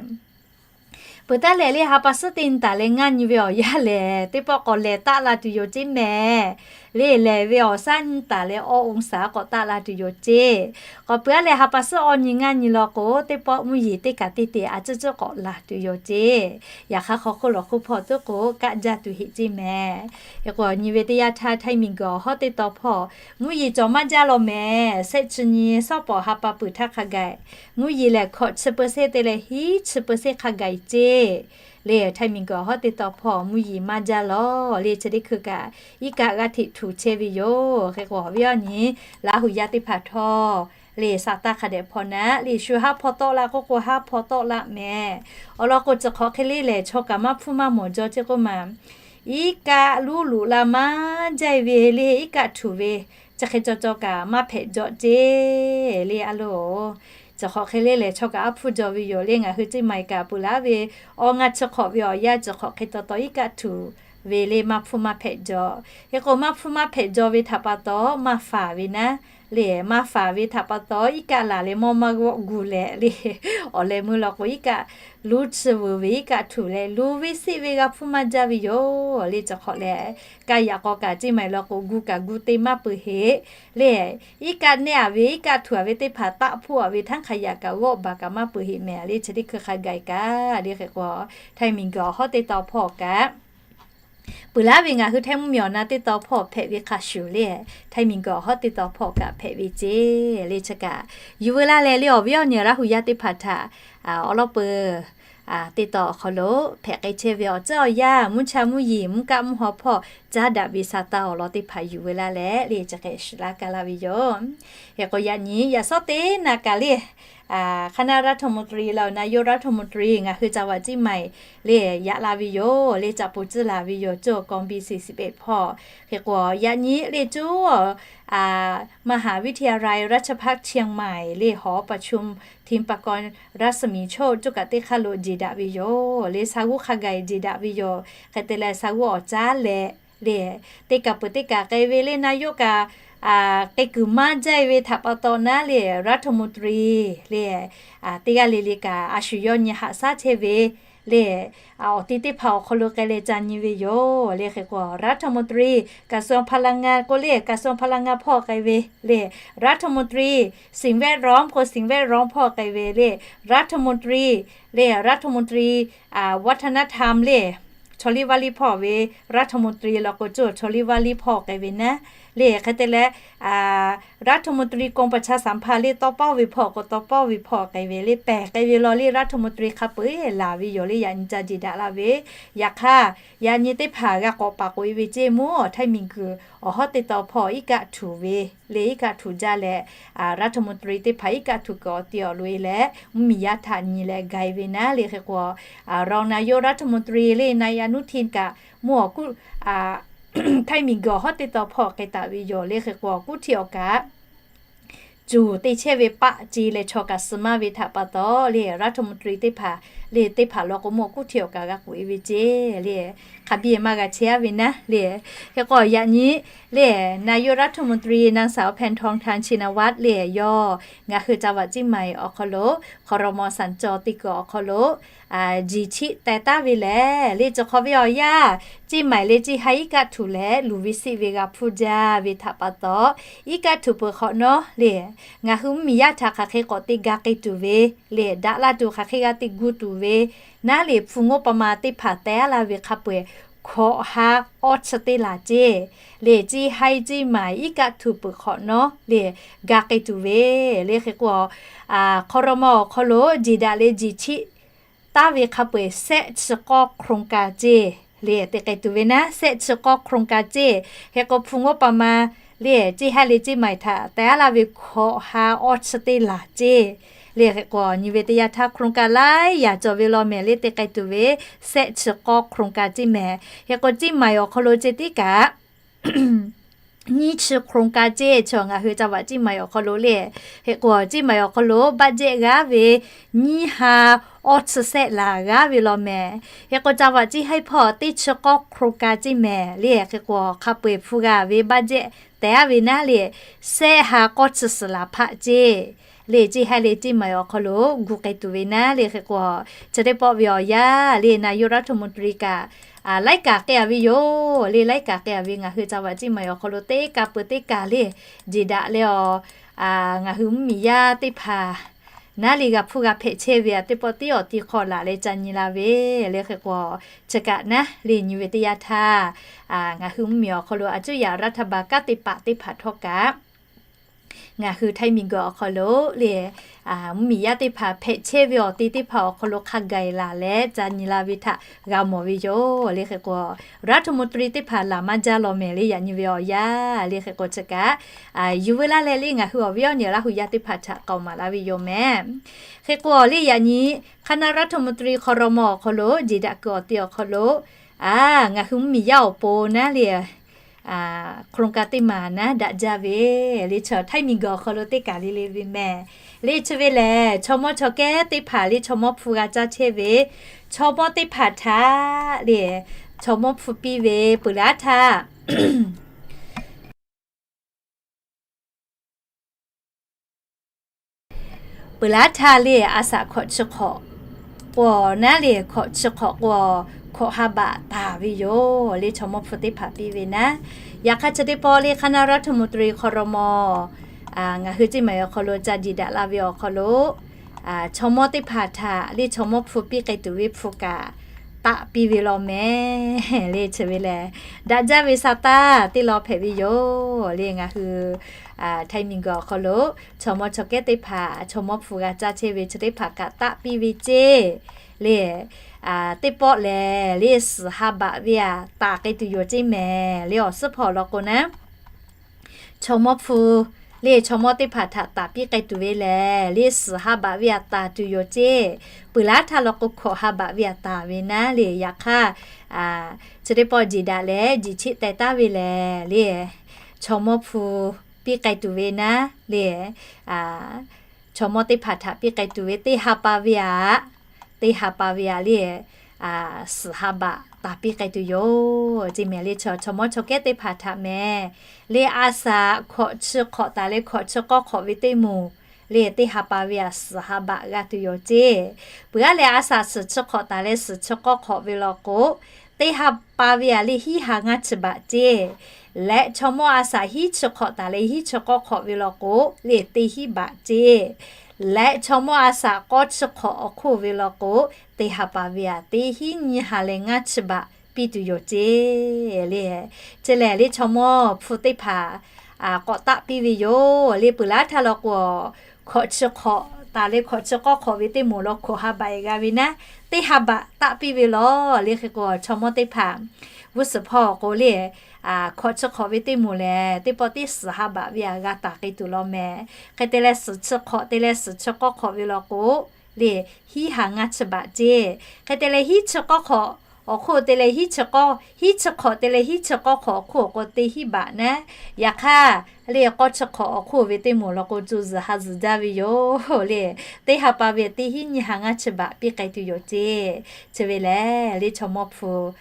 Peuˬ taˉ lehˬ, liˇ ha pa suhˉ teˇ nyi taˍ leh ngaˇ nyi ve awˬ yanˇ lehˬ, teˇ pawˆ k'awꞈ lehˬ taˆ la tuˬ yoˬ ceˇ mehˍ. le lehˬ ve awˬ shaˉ nyiˇ taˍ leh awˇ องศา k'awꞈ taˆ la tuˬ yoˬ ceˇ. K'awꞈ peuˬ aˉ leh ha pa suhˉ awˇ nyi ngaˇ nyi law k'o, teˇ pawˆ mvuhˇ yeˬ teˇ kaˬ teˇ te a ciˉ ciˉ k'awꞈ laˬ tuˬ yoˬ ceˇ. Yaꞈ hk'aˇ hk'aw hk'oˆ lawˬ hk'oˆ hpawˇ tuˉ k'o kaˆ jaˇ tuˬ heˆ ceˇ mehˍ. Hk'e k'o nyi ve teˇ yanˇ htaˇ Htaiˇ miˬguiˬ awˬ hawˉ teˇ taw hpawˇ mvuhˇ yeˬ cawˬ maˇ jaˇ law mehˍ. Shehˆ chi nyi shawˉ pawˍ ha pa peuˬ htaˇ hk'a gaˬ mvuhˇ yeˬ lehˬ hkawꞈ chi เปอร์เซ็นต์ te leh hiˉ chi เปอร์เซ็นต์ hk'a gaˬ ceˇ. Le Htaiˇ miˬguiˬ awˬ hawˉ teˇ taw hpawˇ mvuhˇ yeˬ maˇ jaˇ law le chi teˇ hkui kaꞈ iˉ kaˆ g'aˇ hteꞈ htuꞈ chehˇ ve yoˬ. Hk'e k'o awˬ viˉ awˬ nyi Laˇ huˍ yaˇ teˇ hpaˍ htawˇ le saˍ taˇ hk'a dehꞈ hpawˇ naˉ le shu haˉ hpawˇ tawˆ la k'oˆ k'o haˉ hpawˇ tawˆ la mehˍ. Awˬ lawn k'o, chi hk'awꞈ hk'e le lehˬ chaw kaꞈ maˇ hpfuhˇ maˇ mawˬ jaw ceˇ k'oˆ ma. Iˉ kaˆ luˉ luꞈ la maˇ jaˇ ve le iˉ kaˆ htuꞈ ve chi hk'e caw caw kaꞈ maˇ hpehꞈ jaw ceˇ le a loˬ. Chi hk'awꞈ hk'e le lehˬ chaw kaꞈ aˉ hpfuhˇ jaw ve yoˬ le. Ngaˬ hui ceˇ ma-e kaꞈ peuˬ laˉ ve awˬ ngaˇ chi hk'awꞈ ve awˬ yanˇ chi hk'awꞈ hk'e taw taw iˉ kaˆ htuꞈ ve le maˇ hpfuhˇ maˇ hpehꞈ jaw. Hk'e k'o maˇ hpfuhˇ maˇ hpehꞈ jaw ve htaꞈ pa taw maˇ faˍ ve naˉ le maˇ faˍ ve htaꞈ pa taw iˉ kaˆ laˬ leh mawˇ maˇ g'awˆ gu leh le awˬ leh meuˇ law k'o iˉ kaˆ luˉ chi vuiˬ ve iˉ kaˆ htuꞈ leh luˬ ve seˆ ve g'a hpfuhˇ maˇ jaˇ ve yoˬ le. Chi hk'awꞈ lehˬ kaˇ yaꞈ k'aw kaꞈ ceˇ ma-e law k'o gu kaꞈ gu te maˇ peuˬ heˆ le. Iˉ kaˆ neˇ a ve iˉ kaˆ htuꞈ a ve teˇ hpaˍ taˆ hpuˇ a ve htaˇ hk'a yaꞈ kaꞈ g'awˆ baˬ kaꞈ maˇ peuˬ heˆ mehˍ le chi teˇ hkui hk'a gaˬ kaꞈ le. Hk'e k'o Htaiˇ miˬguiˬ awˬ hawˉ teˇ taw hpawˇ kaꞈ peuˬ laˉ ve ngaˬ hui Htaiˇ mvuhˇmiˬ awˬ na teˇ taw hpawˇ hpehꞈ ve hk'a shuˍ le Htaiˇ miˬguiˬ awˬ hawˉ teˇ taw hpawˇ kaꞈ hpehꞈ ve ceˇ le. Chi kaꞈ yuˬ veu laˇ leh le awˬ viˉ awˬ nyi Laˇ huˍ yaˇ teˇ hpaˍ htaꞈ awˬ lawn peuˬ teˇ taw awˬ hk'aw lo hpehꞈ k'ai chehˇ ve awˬ tcuhˉ awˬ yanˇ mvuhˇ cha mvuhˇ yeˬ mvuhˇ kaˆ mvuhˇ haw hpawˇ caˉ daꞈ ve saˍ taˇ awˬ lawn teˇ hpaˍ yuˬ veu laˇ leh le chi hk'e shiˍ laˇ ka laˇ ve yoˬ. Hk'e k'o yaꞈ nyi yaꞈ shawˉ teˇ naˍ kaꞈ le คณะรัฐมนตรี le นายกรัฐมนตรี ngaˬ hui จังหวัดเชียงใหม่ le yaꞈ la ve yoˬ le caꞈ poˬ tcuhˉ laˬ ve yoˬ. Coˬ kawˬ biˇ siˍ siˍ pehꞈ hpawˇ hk'e k'o yaꞈ nyi le coˬ มหาวิทยาลัยราชภัฏเชียงใหม่ le หอประชุม ทิพยากรรัศมีโชติ coˬ kaꞈ teˇ hk'aˇ lo jeˬ daꞈ ve yoˬ le. Sha g'uˇ hk'a gaˬ jeˬ daꞈ ve yoˬ. Hk'e te leh sha g'uˇ awˬ caˉ leh le teˇ kaˬ peuˬ teˇ kaˬ k'ai ve le naˬ yoˇ kaꞈ k'ai kuiˬ maˇ jaˇ ve htaꞈ pa taw naˉ le รัฐมนตรี le teˇ g'aˇ le le kaꞈ a shu yawˇ nyi haꞈ shaˉ chehˇ ve le awˬ ti teˇ hpaˍ awˬ hk'aw lo k'ai leh ca nyi ve yoˬ le. Hk'e k'o รัฐมนตรี กระทรวงพลังงาน k'o le กระทรวงพลังงาน hpawˇ k'ai ve le รัฐมนตรี สิ่งแวดล้อม k'o สิ่งแวดล้อม hpawˇ k'ai ve le รัฐมนตรี le รัฐมนตรี วัฒนธรรม le chaw liˇ vaˇ liˇ hpawˇ ve รัฐมนตรี law k'o coˬ chaw liˇ vaˇ liˇ hpawˇ k'ai ve naˉ le. Hk'e te leh รัฐมนตรี กรมประชาสัมพันธ์ le tawˇ pawˇ ve hpawˇ k'o tawˇ pawˇ ve hpawˇ k'ai ve le pehˬ k'ai ve law le รัฐมนตรี hk'a peu-eˬ laˬ ve yoˬ le. Yaꞈ nyi ca jeˬ daꞈ la ve yaꞈ hk'aˇ yaꞈ nyi teˇ hpaˍ g'a k'awꞈ paˍ k'oꞈ e ve ceˇ mvuhˇ Htaiˇ miˬguiˬ awˬ hawˉ teˇ taw hpawˇ iˉ kaˆ htuꞈ ve le iˉ kaˆ htuꞈ jaˇ leh รัฐมนตรี teˇ hpaˍ iˉ kaˆ htuꞈ kuiˬ awˬ ti awˬ loꞈ e leh mvuhˇmiˬ yaˇ htaꞈ nyi leh ga e ve naˉ le. Hk'e k'o รองนายกรัฐมนตรี le นายกอนุทิน kaꞈ mvuhˇ awˬ kuˉ Htaiˇ miˬguiˬ awˬ hawˉ teˇ taw hpawˇ k'ai taˍ ve yoˬ le. Hk'e k'o awˬ kuˉ htiꞈ awˬ kaꞈ cuˬ te chehˇ ve paˆ ce leh chaw kaꞈ suh maˇ ve htaꞈ pa taw le รัฐมนตรี teˇ hpaˍ le teˇ hpaˍ law k'o mvuhˇ awˬ kuˉ htiꞈ awˬ kaꞈ g'a k'oꞈ e ve ceˇ le hk'a biˇ maˇ g'a chehˇ a ve naˉ le. Hk'e k'o yaꞈ nyi le นายกรัฐมนตรี นางสาว แพทองธาร ชินวัตร le yawˇ ngaˬ hui จังหวัดเชียงใหม่ awˬ hk'aw lo ครม. สัญจร teˇ kuiˬ awˬ hk'aw lo jiˬ chiˆ teh taˉ ve lehˬ le chi hk'awꞈ ve awˬ yanˇ ceˇ maiˍ le ceˇ haiˇ iˉ kaˆ htuꞈ leh luˬ ve seˆ ve g'a hpfuhˇ jaˇ ve htaꞈ pa taw iˉ kaˆ htuꞈ peuˬ hk'awꞈ nawˉ le ngaˬ hui mvuhˇmiˬ yaˇ htaꞈ hk'aˬ hk'e k'awꞈ te ga k'ai tuˬ ve le daꞈ la tuˬ hk'aˬ hk'e g'a te gu tuˬ ve naˉ le hpu งบประมาณ teˇ hpaˍ teh laˇ ve hk'a peu-eˬ hkawꞈ ha awˇ chi teˇ laˬ ceˇ le ceˇ haiˇ ceˇ maiˍ iˉ kaˆ htuꞈ peuˬ hk'awꞈ nawˉ le ga k'ai tuˬ ve le. Hk'e k'o ครม. awˬ hk'aw lo jeˬ daꞈ le jiˬ chiˆ taˉ ve hk'a peu-eˬ shehˆ chi k'awˇ โครงการ ceˇ le te k'ai tuˬ ve naˉ shehˆ chi k'awˇ โครงการ ceˇ. Hk'e k'o hpu งบประมาณ le ceˇ haiˇ le ceˇ maiˍ htaꞈ teh laˇ ve hkawꞈ ha awˇ chi teˇ laˬ ceˇ le. Hk'e k'o nyi ve teˇ yanˇ htaˇ โครงการ laiˉ yaꞈ cawˬ ve law mehˍ le te k'ai tuˬ ve shehˆ chi k'awˇ โครงการ ceˇ mehˍ. Hk'e k'o ceˇ maiˍ awˬ hk'aw lo ceˇ tiˉ kaꞈ nyiˇ chi โครงการ ceˇ chi ngaˬ hui จังหวัดเชียงใหม่ awˬ hk'aw lo le. Hk'e k'o ceˇ maiˍ awˬ hk'aw lo บัตเจ็ต g'aˇ ve nyiˇ ha awˇ chi shehˆ laˬ g'aˇ ve law mehˍ. Hk'e k'o จังหวัด ceˇ haiˇ hpawˇ teˇ chi k'awˇ โครงการ ceˇ mehˍ le. Hk'e k'o hk'a peu-eˬ hpu g'a ve บัตเจ็ต teh a ve naˉ le shehˆ ha k'awˇ chi suhˍ laˬ hpaˆ ceˇ le ceˇ haiˇ le ceˇ maiˍ awˬ hk'aw lo gu k'ai tuˬ ve naˉ le. Hk'e k'o chi teˇ pawˆ ve awˬ yanˇ le นายกรัฐมนตรี kaꞈ laiˉ kaꞈ k'ai-a ve yoˬ le. Laiˉ kaꞈ k'ai-a ve ngaˬ hui ca vaꞈ ceˇ maˬ awˬ hk'aw lo teˇ kaꞈ peuˬ teˇ kaꞈ le, jeˬ daꞈ leh awˬ, ngaˬ hui mvuhˇmiˬ yaˇ teˇ hpaˍ naˉ le g'a hpuˇ g'a hpehꞈ chehˇ ve aꞈ teˇ pawˆ tiˉ awˬ ti hk'aw laꞈ leh ca nyi la ve le. Hk'e k'o, chi kaꞈ naˉ le nyi ve teˇ yanˇ htaˇ, ngaˬ hui mvuhˇmiˬ awˬ hk'aw lo a cuˇ yaꞈ raˇ htaˇ ba kanˉ te paˍ teˇ hpaˍ htawˇ kaꞈ ngaˬ hui Htaiˇ miˬguiˬ awˬ hk'aw lo le, mvuhˇmiˬ yaˇ teˇ hpaˍ hpehꞈ chehˇ ve awˬ ti teˇ hpaˍ awˬ hk'aw lo hk'a gaˬ laˬ leh ca nyi la ve htaꞈ g'a mawˬ ve yoˬ le. Hk'e k'o, รัฐมนตรี teˇ hpaˍ laˬ maˇ jaˇ law mehˍ le, yaꞈ nyi ve awˬ yanˇ le. Hk'e k'o chi kaꞈ yuˬ veu laˇ leh le ngaˬ hui awˬ viˉ awˬ nyi Laˇ huˍ yaˇ teˇ hpaˍ htaꞈ k'aoˍ maˍ laˇ ve yoˬ mehˍ. Hk'e k'o le yaꞈ nyi คณะรัฐมนตรี ครม. awˬ hk'aw lo jeˬ daꞈ kuiˬ awˬ ti awˬ hk'aw lo ngaˬ hui mvuhˇmiˬ yaˇ awˬ pon naˉ le โครงการ teˇ maˬ naˉ daꞈ jaˇ ve le. Chaw Htaiˇ miˬguiˬ awˬ hk'aw lo teˇ kaˬ le le ve mehˍ le. Chi ve lehˬ, chaw mawˇ chaw kehˉ teˇ hpaˍ le chaw mawˇ hpu g'a caˇ chehˇ ve chaw mawˇ teˇ hpaˍ htaꞈ le chaw mawˇ hpu piˇ ve peuˬ laˇ htaˇ peuˬ laˇ htaˇ le a saꞈ hkawꞈ chi hk'awꞈ k'o naˉ le hkawꞈ chi hk'awꞈ k'o hkawꞈ ha baꞈ taˍ ve yoˬ le. Chaw mawˇ hpu teˇ hpaˍ piˇ ve naˉ, yaꞈ hk'aˇ chi teˇ pawˆ le คณะรัฐมนตรี ครม. ngaˬ hui ceˇ maˬ awˬ hk'aw lo ca jeˬ daꞈ la ve awˬ hk'aw lo chaw mawˇ teˇ hpaˍ htaꞈ le chaw mawˇ hpu piˇ k'ai tuˬ ve hpu kaꞈ taˆ piˇ ve law mehˍ le. Chi ve lehˬ, daꞈ jaˇ ve sa taˇ teˇ law hpehꞈ ve yoˬ le. Ngaˬ hui Htaiˇ miˬguiˬ awˬ hk'aw lo chaw mawˇ chaw kehˉ teˇ hpaˍ chaw mawˇ hpu g'a caˇ chehˇ ve chi teˇ hpaˍ kaꞈ taˆ piˇ ve ceˇ le. Teˇ pawˆ lehˬ le suhˍ ha baꞈ ve aꞈ taˍ k'ai tuˬ yoˬ ceˇ mehˍ le. Awˬ suhˉ hpawˇ law k'o naˉ chaw mawˇ hpu le chaw mawˇ teˇ hpaˍ htaꞈ taˍ piˇ k'ai tuˬ ve lehˬ le suhˍ ha baꞈ ve aꞈ taˍ tuˬ yoˬ ceˇ. Peuˬ laˇ htaˇ law k'o hkawꞈ ha baꞈ ve aꞈ taˍ ve naˉ le. Yaꞈ hk'aˇ chi teˇ pawˆ jeˬ daꞈ leh jeˬ cheˆ teh taˉ ve lehˬ le chaw mawˇ hpu piˇ k'ai tuˬ ve naˉ le chaw mawˇ teˇ hpaˍ htaꞈ piˇ k'ai tuˬ ve teˇ ha pa ve aꞈ, teˇ ha pa ve aꞈ le suhˍ ha baꞈ taˍ piˇ k'ai tuˬ yoˬ ceˇ mehˍ le. Chaw chaw mawˇ chaw kehˉ teˇ hpaˍ htaꞈ mehˍ le a saꞈ hkawꞈ chi hk'awꞈ taˍ leh hkawꞈ chi k'awˇ hk'awꞈ ve teˇ moˍ le teˇ ha pa ve aꞈ suhˍ ha baꞈ g'a tuˬ yoˬ ceˇ. Peuˬ aˉ leh a saꞈ suhˍ chi hk'awꞈ taˍ leh suhˍ chi k'awˇ hk'awꞈ ve law k'o teˇ ha pa ve aꞈ le hiˉ ha ngaˇ chi baꞈ ceˇ. Leh chaw mawˇ a saꞈ hiˉ chi hk'awꞈ taˍ leh hiˉ chi k'awˇ hk'awꞈ ve law k'o le teˇ hiˉ baꞈ ceˇ. Leh chaw mawˇ a saꞈ k'awˇ chi hk'awꞈ awˬ hk'oˆ ve law k'o teˇ ha pa ve aꞈ teˇ hiˉ nyiˇ ha leh ngaˇ chi baꞈ piˇ tuˬ yoˬ ceˇ le. Chi lehˬ le chaw mawˇ hpu teˇ hpaˍ k'awꞈ taˆ piˇ ve yoˬ le. Peuˬ laˇ htaˇ law k'o hkawꞈ chi hk'awꞈ taˍ leh hkawꞈ chi k'awˇ hk'awꞈ ve teˇ moˍ law hkawꞈ ha baꞈ g'a ve naˉ teˇ ha baꞈ taˆ piˇ ve law le. Hk'e k'o chaw mawˇ teˇ hpaˍ g'uˇ suhˍ hpawˇ k'o le hkawꞈ chi hk'awꞈ ve teˇ moˍ lehˬ teˇ pawˆ tiˉ suhˍ ha baꞈ ve aꞈ g'a taˍ k'ai tuˬ law mehˍ. Hk'e te leh suhˍ chi hk'awꞈ te leh suhˍ chi k'awˇ hk'awꞈ ve law k'o le hiˉ ha ngaˇ chi baꞈ ceˇ. Hk'e te leh hiˉ chi k'awˇ hk'awꞈ awˬ hk'oˆ te leh hiˉ chi k'awˇ, hiˉ chi hk'awꞈ te leh hiˉ chi k'awˇ hk'awꞈ awˬ hk'oˆ k'o teˇ hiˉ baꞈ naˉ. Yaꞈ hk'aˇ le k'awˇ chi hk'awꞈ awˬ hk'oˆ ve teˇ moˍ law k'o co zuhˬ ha zuhˬ jaˇ ve yoˬ le. Teˇ ha pa ve teˇ hiˉ nyiˇ ha ngaˇ chi baꞈ piˇ k'ai tuˬ yoˬ ceˇ. Chi ve lehˬ le chaw mawˇ hpu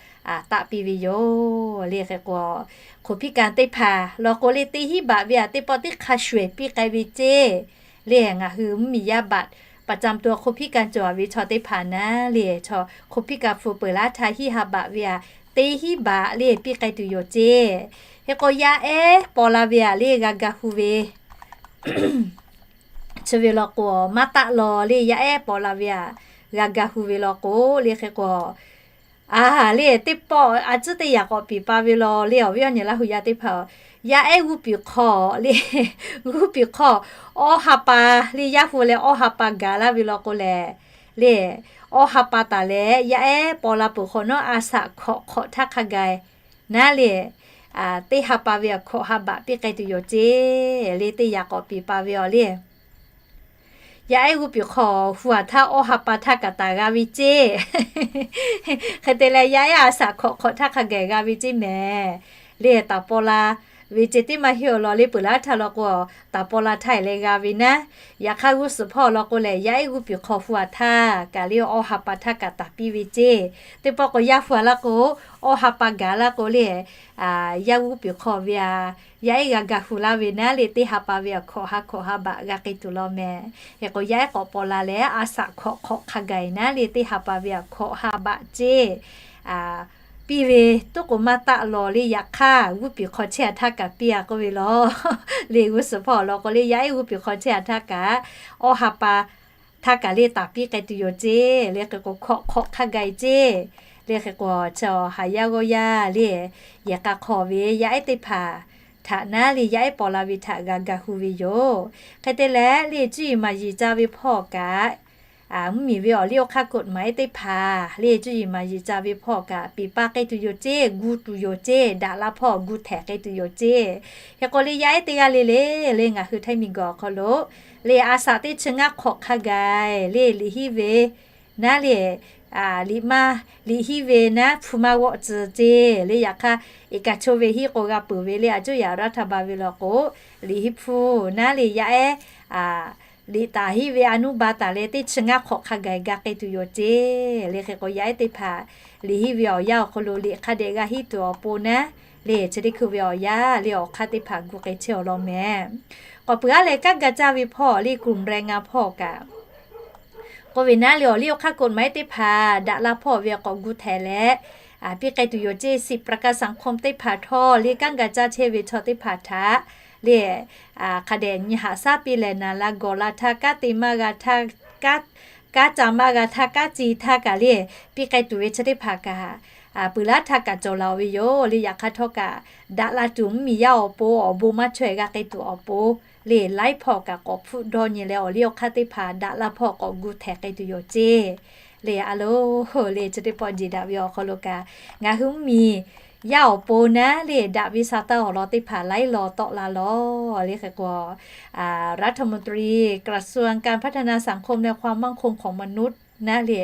taˆ piˇ ve yoˬ le. Hk'e k'o hk'oˍ piˇ kaꞈ teˇ hpaˍ law k'o le teˇ hiˉ baꞈ ve aꞈ teˇ pawˆ tiˉ hk'a shuˍ ehˍ piˇ k'ai ve ceˇ le. Ngaˬ hui mvuhˇmiˬ yaˇ บัตรประจำตัว hk'oˍ piˇ kaꞈ cawˬ ve chaw teˇ hpaˍ naˉ le chaw hk'oˍ piˇ kaꞈ hpu peuˬ laˇ htaˇ hiˉ ha baꞈ ve aꞈ teˇ hiˉ baꞈ le piˇ k'ai tuˬ yoˬ ceˇ. Hk'e k'o yaˇ ehˉ paw la ve aꞈ le g'a ga hu ve chi ve law k'o maˇ taˆ law le yaˇ ehˉ paw la ve aꞈ g'a ga hu ve law k'o le. Hk'e k'o a le teˇ pawˆ a tcuhˉ teˇ yaꞈ k'awꞈ piˍ pa ve law le awˬ viˉ awˬ nyi Laˇ huˍ yaˇ teˇ hpaˍ yaˇ ehˉ g'uˇ piˍ hk'aw le g'uˇ piˍ hk'aw awˇ ha pa le yaˇ hu leh awˇ ha pa gaˬ laˇ ve law k'o lehˬ le awˇ ha pa taˍ leh yaˇ ehˉ paw la peuˬ hk'awꞈ nawˉ a saꞈ hkawꞈ hk'awꞈ htaˇ hk'a gaˬ naˉ le teˇ ha pa ve aꞈ hkawꞈ ha baꞈ piˇ k'ai tuˬ yoˬ ceˇ le teˇ yaꞈ k'awꞈ piˍ pa ve awˬ le. Yaˇ ehˉ g'uˇ piˍ hk'aw hu aꞈ htaˇ awˇ ha pa htaˇ kaꞈ taˍ g'a ve ceˇ. Hk'e te leh yaˇ ehˉ a saꞈ hkawꞈ hk'awꞈ htaˇ hk'a gaˬ g'a ve ceˇ mehˍ le taˍ paw la ve ceˇ teˇ maˇ heˆ awˬ lawn le peuˬ laˇ htaˇ law k'o taˍ paw la htaˇ e leh g'a ve naˉ. Yaꞈ hk'aˇ g'uˇ suhˍ hpawˇ law k'o lehˬ yaˇ ehˉ g'uˇ piˍ hk'aw hu aꞈ htaˇ kaꞈ le awˇ ha pa htaˇ kaꞈ taˍ piˇ ve ceˇ. Teˇ pawˆ k'o yaˇ hu aꞈ laˇ k'o awˇ ha pa gaˬ laˇ k'o le yaˇ g'uˇ piˍ hk'aw ve aꞈ yaˇ ehˉ g'a ga hu laˇ ve naˉ le teˇ ha pa ve aꞈ hkawꞈ ha hkawꞈ ha baꞈ g'a k'ai tuˬ law mehˍ. Hk'e k'o yaˇ ehˉ k'awꞈ paw la leh a saꞈ hkawꞈ hk'awꞈ hk'a gaˬ naˉ le teˇ ha pa ve aꞈ hkawꞈ ha baꞈ ceˇ piˇ ve, toˉ k'oˍ maˇ taˆ lawˬ le. Yaꞈ hk'aˇ g'uˇ piˍ hk'aw chehˇ a htaˇ kaꞈ piˇ a k'oˆ ve law. Le g'uˇ suhˍ hpawˇ awˬ lawn k'o le, yaˇ ehˉ g'uˇ piˍ hk'aw chehˇ a htaˇ kaꞈ, awˇ ha pa htaˇ kaꞈ le taˍ piˇ k'ai tuˬ yoˬ ceˇ. Le hk'e k'o hkawꞈ hk'awꞈ hk'a gaˬ ceˇ. Le hk'e k'o chi haˍ yaˇ g'awˇ yaˇ le, yehˬ k'a hk'aw ve yaˇ ehˉ teˇ hpaˍ htaꞈ naˉ le, yaˇ ehˉ paw la ve htaꞈ g'a ga hu ve yoˬ. Hk'e te leh le cuˇ yiˍ maˍ yiˍ ca ve hpawˇ kaꞈ, mvuhˇmiˬ ve awˬ liˇ awˬ hk'aˇ กฎหมาย teˇ hpaˍ le cuˇ yiˍ maˍ yiˍ ca ve hpawˇ kaꞈ peˍ pa k'ai tuˬ yoˬ ceˇ, gu tuˬ yoˬ ceˇ, daꞈ la hpawˇ gu htehˍ k'ai tuˬ yoˬ ceˇ. Hk'e k'o le yaˇ ehˉ teˇ g'aˇ le le, le ngaˬ hui htaiˇ miˬguiˬ awˬ hk'aw lo le a shaꞈ teˇ chi ngaˇ hk'awꞈ hk'a gaˬ le liꞈ hiˉ ve naˉ le, liꞈ maˇ, liꞈ hiˉ ve naˉ hpu maˇ g'awˆ tcuh ceˇ. Le yaꞈ hk'aˇ, iꞈ kaˍ cho ve hiˉ k'o g'a peuˬ ve le a cuˇ yaꞈ รัฐบาล ve law k'o, liꞈ hiˉ hpu naˉ le yaˇ ehˉ liꞈ taˍ hiˉ ve a nuˇ ba taˍ leh teˇ chi ngaˇ hk'awꞈ hk'a gaˬ ga k'ai tuˬ yoˬ ceˇ. Le hk'e k'o yaˇ ehˉ teˇ hpaˍ liꞈ hiˉ ve awˬ yanˇ awˬ hk'aw lo liꞈ hk'a dehꞈ g'a hiˉ tuˬ awˬ pon naˉ le chi teˇ hkui ve awˬ yanˇ le awˬ hk'aˇ teˇ hpaˍ gu k'ai chehˇ awˬ lawn mehˍ. K'awꞈ peuˬ aˉ leh kanˉ ga caˇ ve hpawˇ le กลุ่มแรงงาน hpawˇ kaꞈ k'oˆ ve naˉ le awˬ liˇ awˬ hk'aˇ กฎหมาย teˇ hpaˍ daꞈ la hpawˇ ve k'awꞈ gu htehˍ leh piˇ k'ai tuˬ yoˬ ceˇ. สิทธิประกันสังคม teˇ hpaˍ htawˇ le kanˉ ga caˇ chehˇ ve chaw teˇ hpaˍ htaꞈ le hk'a dehꞈ nyi haꞈ shaˉ piˇ lehˬ, naˍ la gawˬ la htaˇ, kanˉ te maˇ g'a htaˇ, kanˉ ca maˇ g'a htaˇ, kanˉ ci htaˇ kaꞈ le piˇ k'ai tuˬ ve chi teˇ hpaˍ kaꞈ peuˬ laˉ htaˇ kaꞈ cawˬ la-oˬ ve yoˬ. Le yaꞈ hk'aˇ htawˇ kaꞈ daꞈ la tuˬ mvuhˇmiˬ yaˇ awˬ pon awˬ bon maˇ chaweh g'a k'ai tuˬ awˬ pon le laiˉ hpawˇ kaꞈ k'awꞈ hpfuhˆ dawˇ nyi leh awˬ liˇ awˬ hk'aˇ teˇ hpaˍ daꞈ la hpawˇ k'awꞈ gu htehˍ k'ai tuˬ yoˬ ceˇ. Le a lo, le chi teˇ pawˆ jeˬ daꞈ ve awˬ hk'aw lo kaꞈ ngaˬ hui mvuhˇmiˬ yaˇ awˬ pon naˉ le daꞈ ve sa taˇ awˬ lawn teˇ hpaˍ laiˉ law tawˆ la lawˬ. Le hk'e k'o รัฐมนตรี กระทรวงการพัฒนาสังคมและความมั่นคงของมนุษย์ naˉ le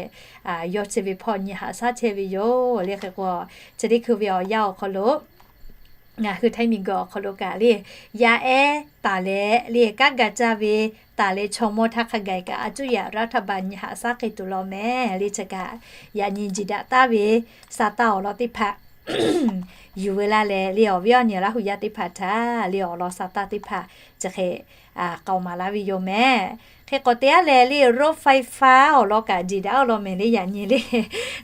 yawˇ chi ve hpawˇ nyi haꞈ shaˉ chehˇ ve yoˬ. Le hk'e k'o chi teˇ hkui ve awˬ yanˇ awˬ hk'aw lo ngaˬ hui htaiˇ miˬguiˬ awˬ hk'aw lo kaꞈ le yaˇ ehˉ taˍ leh le kanˉ ga caˇ ve taˍ leh chaw mawˇ htaˇ hk'a gaˬ kaꞈ a cuˇ yaꞈ รัฐบาล nyi haꞈ shaˉ k'ai tuˬ law mehˍ. Le chi kaꞈ yaꞈ nyi jeˬ daꞈ taˍ ve sa taˇ awˬ lawn teˇ hpaˍ yuˬ ve laˇ leh le awˬ viˉ awˬ nyi Laˇ hu yaˇ teˇ hpaˍ htaꞈ le awˬ lawn sa taˇ teˇ hpaˍ chi hk'e k'aoˍ maˍ laˇ ve yoˬ mehˍ. Hk'e k'awꞈ te aˉ leh le รถไฟฟ้า awˬ lawn kaꞈ jeˬ daꞈ awˬ lawn mehˍ le yaꞈ nyi le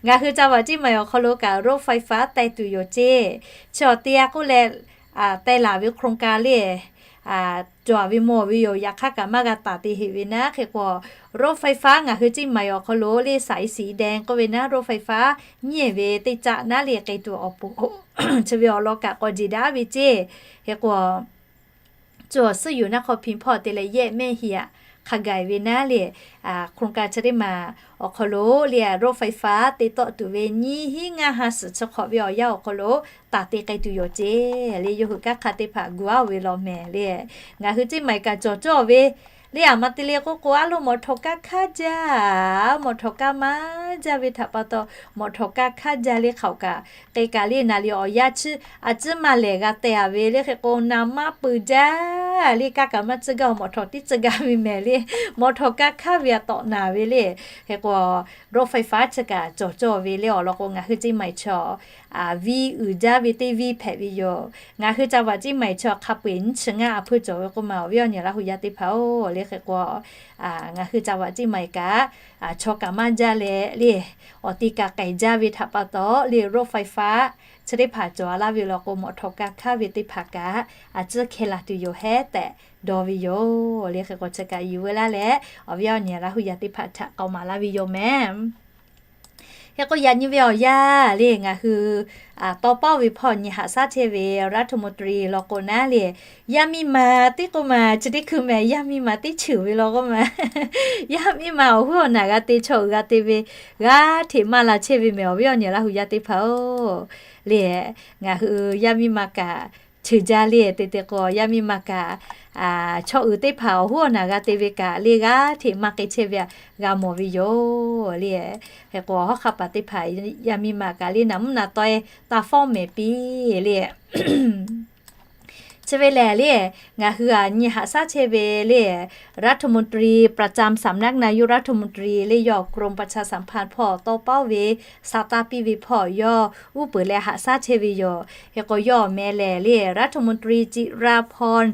ngaˬ hui ca vaꞈ ciˇ maiˍ awˬ hk'aw lo kaꞈ รถไฟฟ้า teh tuˬ yoˬ ceˇ. Chi awˬ te a k'oˆ leh teh laˬ ve โครงการ le cawˬ ve mawˬ ve yoˬ. Yaꞈ hk'aˇ kaꞈ maˇ g'a taˍ te heꞈ ve naˉ. Hk'e k'o รถไฟฟ้า ngaˬ hui ciˇ maiˍ awˬ hk'aw lo le สายสีแดง k'oˆ ve naˉ รถไฟฟ้า nyiˇ ve teˇ caˆ naˉ le k'ai tuˬ awˬ pon chi ve awˬ lawn kaꞈ k'awꞈ jeˬ daꞈ ve ceˇ. Hk'e k'o cawˬ suhˉ yuˬ naˉ hk'aw hpiˇ hpawˇ te leh yehˆ mehˆ hiꞈ aꞈ hk'a gaˬ ve naˉ le โครงการ chi teˇ maˬ awˬ hk'aw lo le รถไฟฟ้า te tawˆ tuˬ ve nyiˇ hinˉ ngaˇ ha suhˍ chi hk'awꞈ ve awˬ yanˇ awˬ hk'aw lo taˍ te k'ai tuˬ yoˬ ceˇ. Le yawˇ hui kanˉ hk'a teˇ hpaˍ gu aˉ-oˬ ve law mehˍ le ngaˬ hui ciˇ maiˍ kaꞈ cawˬ cawˇ ve le a ma te le k'oˆ k'o a lo มอเตอร์ไซค์ kanˉ hk'aˇ jaˇ, มอเตอร์ไซค์ kanˉ maˇ jaˇ ve htaꞈ pa taw มอเตอร์ไซค์ kanˉ hk'aˇ jaˇ le hk'aoˍ kaꞈ k'e kaꞈ le naˍ liꞈ awˬ yanˇ chi a ciˉ maˇ lehˬ g'a teh a ve le hk'e k'o naˍ maˇ peuˬ jaˇ le kanˉ kaꞈ maˇ tcuh gaˇ, awˬ มอเตอร์ไซค์ tiˉ tcuh gaˇ ve mehˍ le มอเตอร์ไซค์ kanˉ hk'aˇ ve a tawꞈ naˍ ve le. Hk'e k'o รถไฟฟ้า chi kaꞈ cawˬ cawˇ ve le awˬ lawn k'o ngaˬ hui ciˇ maiˍ chaw viˇ uiˍ jaˇ ve teˇ viˇ hpehꞈ ve yoˬ. Ngaˬ hui ca vaꞈ ciˇ maiˍ chaw hk'a peu-eˬ nyiˇ chi ngaˇ a hpeuˇ cawˬ ve k'oˆ ma awˬ viˉ awˬ nyi Laˇ hu yaˇ teˇ hpaˍ-oˬ. Le hk'e k'o ngaˬ hui ca vaꞈ ciˇ maiˍ kaꞈ chaw kaꞈ maˇ jaˇ leh le awˬ ti kaꞈ k'ehˬ jaˇ ve htaꞈ pa taw le รถไฟฟ้า chi teˇ hpaˍ cawˬ a laˇ ve law k'o มอเตอร์ไซค์ kanˉ hk'aˇ ve teˇ hpaˍ kaꞈ a ciˉ hkeh laˬ tuˬ yoˬ hehˉ tehꞈ dawˇ ve yoˬ. Le hk'e k'o chi kaꞈ yuˬ ve laˇ leh awˬ viˉ awˬ nyi Laˇ hu yaˇ teˇ hpaˍ htaꞈ k'aoˍ maˍ laˇ ve yoˬ mehˍ. Hk'e k'o yaꞈ nyi ve awˬ yanˇ le ngaˬ hui tawˇ pawˆ ve hpawˇ nyi haꞈ shaˉ chehˇ ve รัฐมนตรี law k'o naˉ le yaˇ miˇ ma teˇ k'oˆ ma chi teˇ hkui mehˍ, yaˇ miˇ ma teˇ cheuˬ ve law k'oˆ ma yaˇ miˇ ma awˬ hoˉ awˬ naˬ g'a te, chaw uiˍ g'a te ve g'aˇ hteꞈ maˇ la chehˇ ve mehˍ awˬ viˉ awˬ nyi Laˇ hu yaˇ teˇ hpaˍ-oˬ. Le ngaˬ hui yaˇ miˇ ma kaꞈ cheuˬ jaˇ le te te k'o yaˇ miˇ ma kaꞈ chaw uiˍ teˇ hpaˍ awˬ hoˉ awˬ naˬ g'a te ve kaꞈ le g'aˇ hteꞈ maˇ k'ai chehˇ ve g'a mawˬ ve yoˬ le. Hk'e k'o hawˉ hk'aˇ paˍ teˇ hpaˍ yaˇ miˇ ma kaꞈ le naˍ mvuhˇ naˍ taweh taˇ fawˉ mehˍ piˇ le. Chi ve lehˬ le ngaˬ hui a nyi haꞈ shaˉ chehˇ ve le รัฐมนตรี ประจำสำนักนายกรัฐมนตรี le yawˇ กรมประชาสัมพันธ์ hpawˇ tawˇ pawˆ ve sa taˇ piˇ ve hpawˇ yawˇ uˉ peunˍ leh haꞈ shaˉ chehˇ ve yoˬ. Hk'e k'o yawˇ awˬ meh lehˬ le รัฐมนตรี จิราพร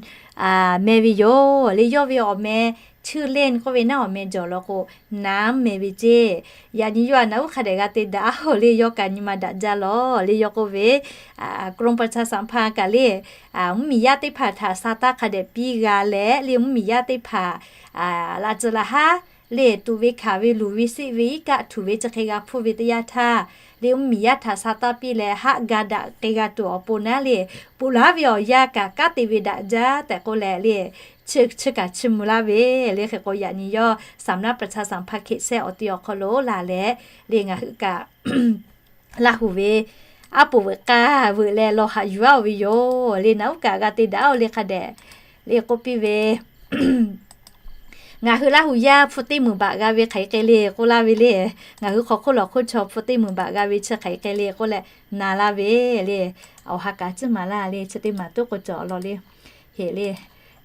meh ve yoˬ le. Yawˇ ve awˬ meh ชื่อเล่น k'oˆ ve naˉ awˬ meh jawˬ law k'o, น้ำ meh ve ceˇ. Yaꞈ nyi yawˇ a naꞈ uˉ hk'a dehꞈ g'a te daꞈ-oˬ le, yawˇ kaꞈ nyi ma daꞈ jaˇ lawˬ le. Yawˇ k'oˆ ve, กรมประชาสัมพันธ์ kaꞈ le, mvuhˇmiˬ yaˇ teˇ hpaˍ htaꞈ sa taˇ hk'a dehꞈ piˇ g'a leh le, mvuhˇmiˬ yaˇ teˇ hpaˍ laꞈ tcuh laꞈ haˉ le, tuꞈ ve hkanˍ ve luˬ ve siˆ ve iˉ kaˆ htuˬ ve chi hk'e g'a hpuˇ ve teˇ yanˇ htaˇ le, mvuhˇmiˬ yaˇ htaꞈ sa taˇ piˇ leh haˆ ga daꞈ hk'e g'a tuˬ awˬ pon naˉ le, poꞈ laˉ ve awˬ yanˇ kaꞈ kanˉ te ve daꞈ jaˇ tehꞈ k'oˆ leh le, chi, chi kaꞈ chi mvuh laˇ ve le. Hk'e k'o yaꞈ nyi yawˇ สำนักประชาสัมพันธ์ เขต แซะ awˬ ti awˬ hk'aw lo laˬ leh le, ngaˬ hui kaꞈ Laˇ huˍ ve aˉ poꞈ veuꞈ k'aˇ veuꞈ leh lawˬ haꞈ yuˬ-a-oˬ ve yoˬ le. Naꞈ uˉ kaꞈ g'a te daꞈ-oˬ le hk'a dehꞈ le k'oˆ piˇ ve, ngaˬ hui Laˇ huˍ yaˇ hpu teˇ meunˍ baꞈ g'a ve hk'aˬ hk'e le k'oˆ laˇ ve le. Ngaˬ hui hk'aw hk'oˆ lawˬ hk'oˆ chaw hpu teˇ meunˍ baꞈ g'a ve chi hk'aˬ hk'e le k'oˆ leh na laˇ ve le. Awˬ ha kaꞈ ciˉ maˍ laˇ le, chi teˇ maˬ toˉ k'o cawˬ law le. Heˍ le,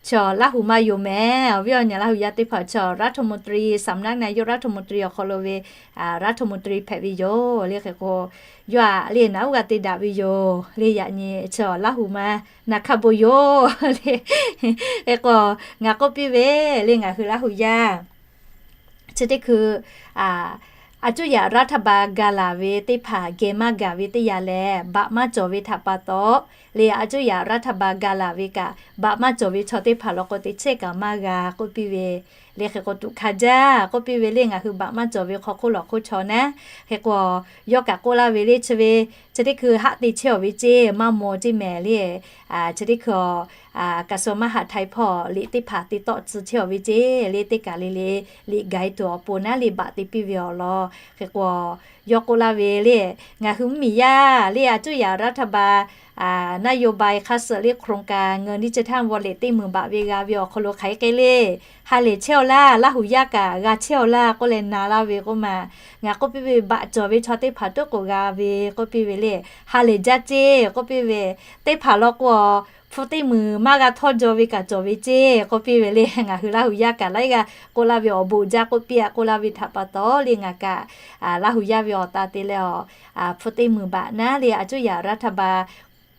chaw Laˇ huˍ maˇ yonˍ mehˍ. Awˬ viˉ awˬ nyi Laˇ huˍ yaˇ teˇ hpaˍ chaw รัฐมนตรี สำนักนายกรัฐมนตรี awˬ hk'aw lo ve รัฐมนตรี hpehꞈ ve yoˬ le. Hk'e k'o, yawˇ aꞈ le naꞈ uˉ g'a te daꞈ ve yoˬ le. Yaꞈ nyi chaw Laˇ huˍ ma naˍ hkaˇ bon yoˬ le. Hk'e k'o, ngaˬ k'oˆ piˇ ve le, ngaˬ hui Laˇ huˍ yaˇ chi teˇ hkui, a cuˇ yaꞈ รัฐบาล ga laˬ ve teˇ hpaˍ geh maˇ gaˬ ve teˇ yanˇ lehˬ, baꞈ maˇ cawˬ ve htaꞈ pa taw le, a cuˇ yaꞈ รัฐบาล ga laˬ ve kaꞈ baꞈ maˇ cawˬ ve chaw teˇ hpaˍ law k'o, teˇ chehˇ kaꞈ maˇ g'a k'oˆ piˇ ve le. Hk'e k'o, tuꞈ hkanˍ jaˇ k'oˆ piˇ ve le. Ngaˬ hui baꞈ maˇ cawˬ ve hk'aw hk'oˆ lawˬ hk'oˆ chaw naˉ, hk'e k'o, yawˇ kaꞈ k'oˆ laˇ ve le, chi ve chi teˇ hkui haˆ te chehˇ-oˬ ve ceˇ, maˇ maw ceˇ mehˍ le. Chi teˇ hkui กระทรวงมหาดไทย hpawˇ liꞈ teˇ hpaˍ te tawˆ tcuh chehˇ-oˬ ve ceˇ le. Teˇ kaˬ le le liꞈ gaˬ-e tuˬ awˬ pon naˉ le baꞈ te piˇ ve awˬ lawn. Hk'e k'o, yawˇ k'oˆ laˇ ve le, ngaˬ hui mvuhˇmiˬ yaˇ le, a cuˇ yaꞈ รัฐบาล นโยบาย hk'a suhˍ le โครงการ เงินดิจิทัลวอลเล็ต teˇ meunˍ baꞈ ve g'a ve awˬ hk'aw lo hk'aˬ hk'e le ha lehˬ chehˇ-aw laˇ, Laˇ huˍ yaˇ kaꞈ g'a chehˇ-aw laˇ k'oˆ leh na laˇ ve k'oˆ ma. Ngaˬ k'oˆ piˇ ve, baꞈ cawˬ ve chaw teˇ hpaˍ toˉ k'o g'a ve k'oˆ piˇ ve le. Ha lehˬ jaˇ ceˇ k'oˆ piˇ ve, teˇ hpaˍ law k'o, hpu teˇ meunˍ maˇ g'a htawˇ jaw ve kaꞈ cawˬ ve ceˇ k'oˆ piˇ ve le. Ngaˬ hui Laˇ huˍ yaˇ kaꞈ laiˉ g'aˇ k'oˆ laˇ ve, awˬ bon jaˇ k'oˆ piˇ-a k'oˆ laˇ ve htaꞈ pa taw le, ngaˬ kaꞈ Laˇ huˍ yaˇ ve awˬ ta te leh awˬ, hpu teˇ meunˍ baꞈ naˉ le, a cuˇ yaꞈ รัฐบาล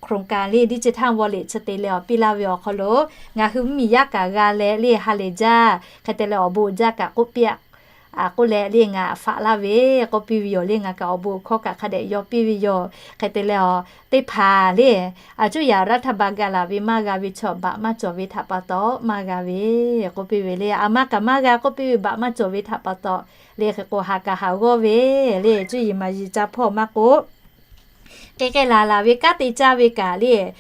โครงการ le ดิจิทัลวอลเล็ต chi te leh awˬ piˇ laˇ ve awˬ hk'aw lo, ngaˬ hui mvuhˇmiˬ yaˇ kaꞈ g'a leh le ha lehˬ jaˇ, hk'e te leh awˬ bon jaˇ kaꞈ k'oˆ piˇ-a k'oˆ leh le ngaˬ faꞈ laˇ ve k'oˆ piˇ ve yoˬ le. Ngaˬ kaꞈ awˬ bon hkawˇ kaꞈ hk'a dehꞈ yaw piˇ ve yoˬ. Hk'e te leh awˬ, teˇ hpaˍ le, a cuˇ yaꞈ รัฐบาล ga laˬ ve maˇ g'a ve chaw baꞈ maˇ cawˬ ve htaꞈ pa taw maˇ g'a ve k'oˆ piˇ ve le. A maˇ kaꞈ maˇ g'a k'oˆ piˇ ve, baꞈ maˇ cawˬ ve htaꞈ pa taw le. Hk'e k'o, ha kaꞈ haˍ g'awˇ ve le, cuˇ yiˍ maˍ yiˍ ca hpawˇ maˇ k'oˆ, k'ai k'ai laˬ laˬ ve kanˉ te caˇ ve kaꞈ le,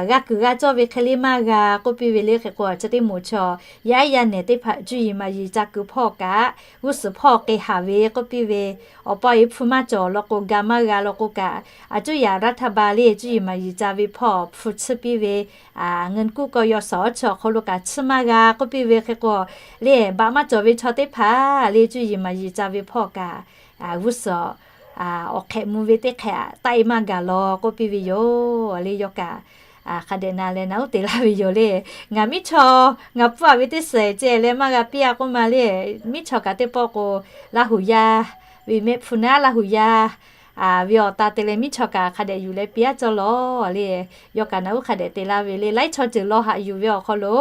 g'a kuiˬ g'a cawˇ ve hk'e le maˇ g'a k'oˆ piˇ ve le. Hk'e k'o, chi teˇ moˍ chaw yaˇ yaˇ nehˬ teˇ hpaˍ cuˇ yiˍ maˍ yiˍ ca kuiˬ hpawˇ kaꞈ, g'uˇ suhˍ hpawˇ k'ai haˍ ve k'oˆ piˇ ve, awˬ pa awˬ e hpu maˇ cawˬ law k'o, ga maˇ g'a law k'o kaꞈ, a cuˇ yaꞈ รัฐบาล le cuˇ yiˍ maˍ yiˍ ca ve hpawˇ hpu tsuhˇ piˇ ve, เงินกู้กยศ chi awˬ hk'aw lo kaꞈ tsuhˇ maˇ g'a k'oˆ piˇ ve. Hk'e k'o, le baꞈ maˇ cawˬ ve chaw teˇ hpaˍ le cuˇ yiˍ maˍ yiˍ ca ve hpawˇ kaꞈ, g'uˇ suhˍ awˬ hk'ehꞈ mvuh ve teˇ hk'ehꞈ taˆ-e maˇ gaˬ law k'oˆ piˇ ve yoˬ le. Yawˇ kaꞈ hk'a dehꞈ na leh naꞈ uˉ te laˇ ve yoˬ le. Ngaˬ miˉ chaw ngaˬ pfuhˇ-a ve teˇ suhˍ ceh leh maˇ g'a piˇ-a k'oˆ ma le. Miˉ chaw kaꞈ teˇ pawˆ k'o, Laˇ huˍ yaˇ ve mehˆ hpu naˉ Laˇ huˍ yaˇ ve awˬ ta te leh miˉ chaw kaꞈ hk'a dehꞈ yuˬ leh piˇ-a cawˇ law le. Yawˇ kaꞈ naꞈ uˉ hk'a dehꞈ te laˇ ve le. Laiˉ chaw ceuˬ law haꞈ yuˬ ve awˬ hk'aw lo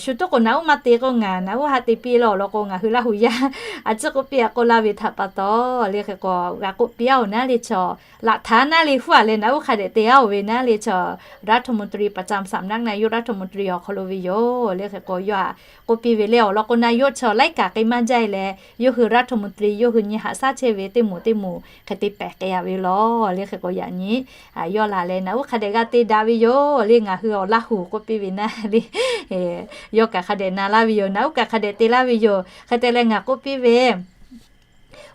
shu toˉ k'o naꞈ uˉ maˇ te k'o, ngaˬ naꞈ uˉ haꞈ te piˇ law awˬ lawn k'o, ngaˬ hui Laˇ huˍ yaˇ a ciˉ k'oˆ piˇ-a k'oˆ laˇ ve htaꞈ pa taw le. Hk'e k'o, g'a k'oˆ piˇ-a-oˬ naˉ le chaw, laꞈ htaˉ naˉ le huˉ-a leh naꞈ uˉ hk'a dehꞈ te-a-oˬ ve naˉ le chaw, รัฐมนตรีประจำสำนักนายกรัฐมนตรี awˬ hk'aw lo ve yoˬ le. Hk'e k'o, yawˇ htaꞈ k'oˆ piˇ ve le. Awˬ lawn k'o, นายก chaw laiˉ kaꞈ k'ai maˇ jaˇ-e leh, yawˇ hui รัฐมนตรี yawˇ hui nyi haꞈ shaˉ chehˇ ve teˇ moˍ teˇ moˍ hk'e te pehˍ k'ai-a ve law le. Hk'e k'o, yaꞈ nyi yawˇ laˬ leh naꞈ uˉ hk'a dehꞈ g'a te daꞈ ve yoˬ le. Ngaˬ hui awˬ Laˇ huˍ k'oˆ piˇ ve naˉ le, yawˇ kaꞈ hk'a dehꞈ na laˇ ve yoˬ. Naꞈ uˉ kaꞈ hk'a dehꞈ te laˇ ve yoˬ. Hk'e te leh ngaˬ k'oˆ piˇ ve,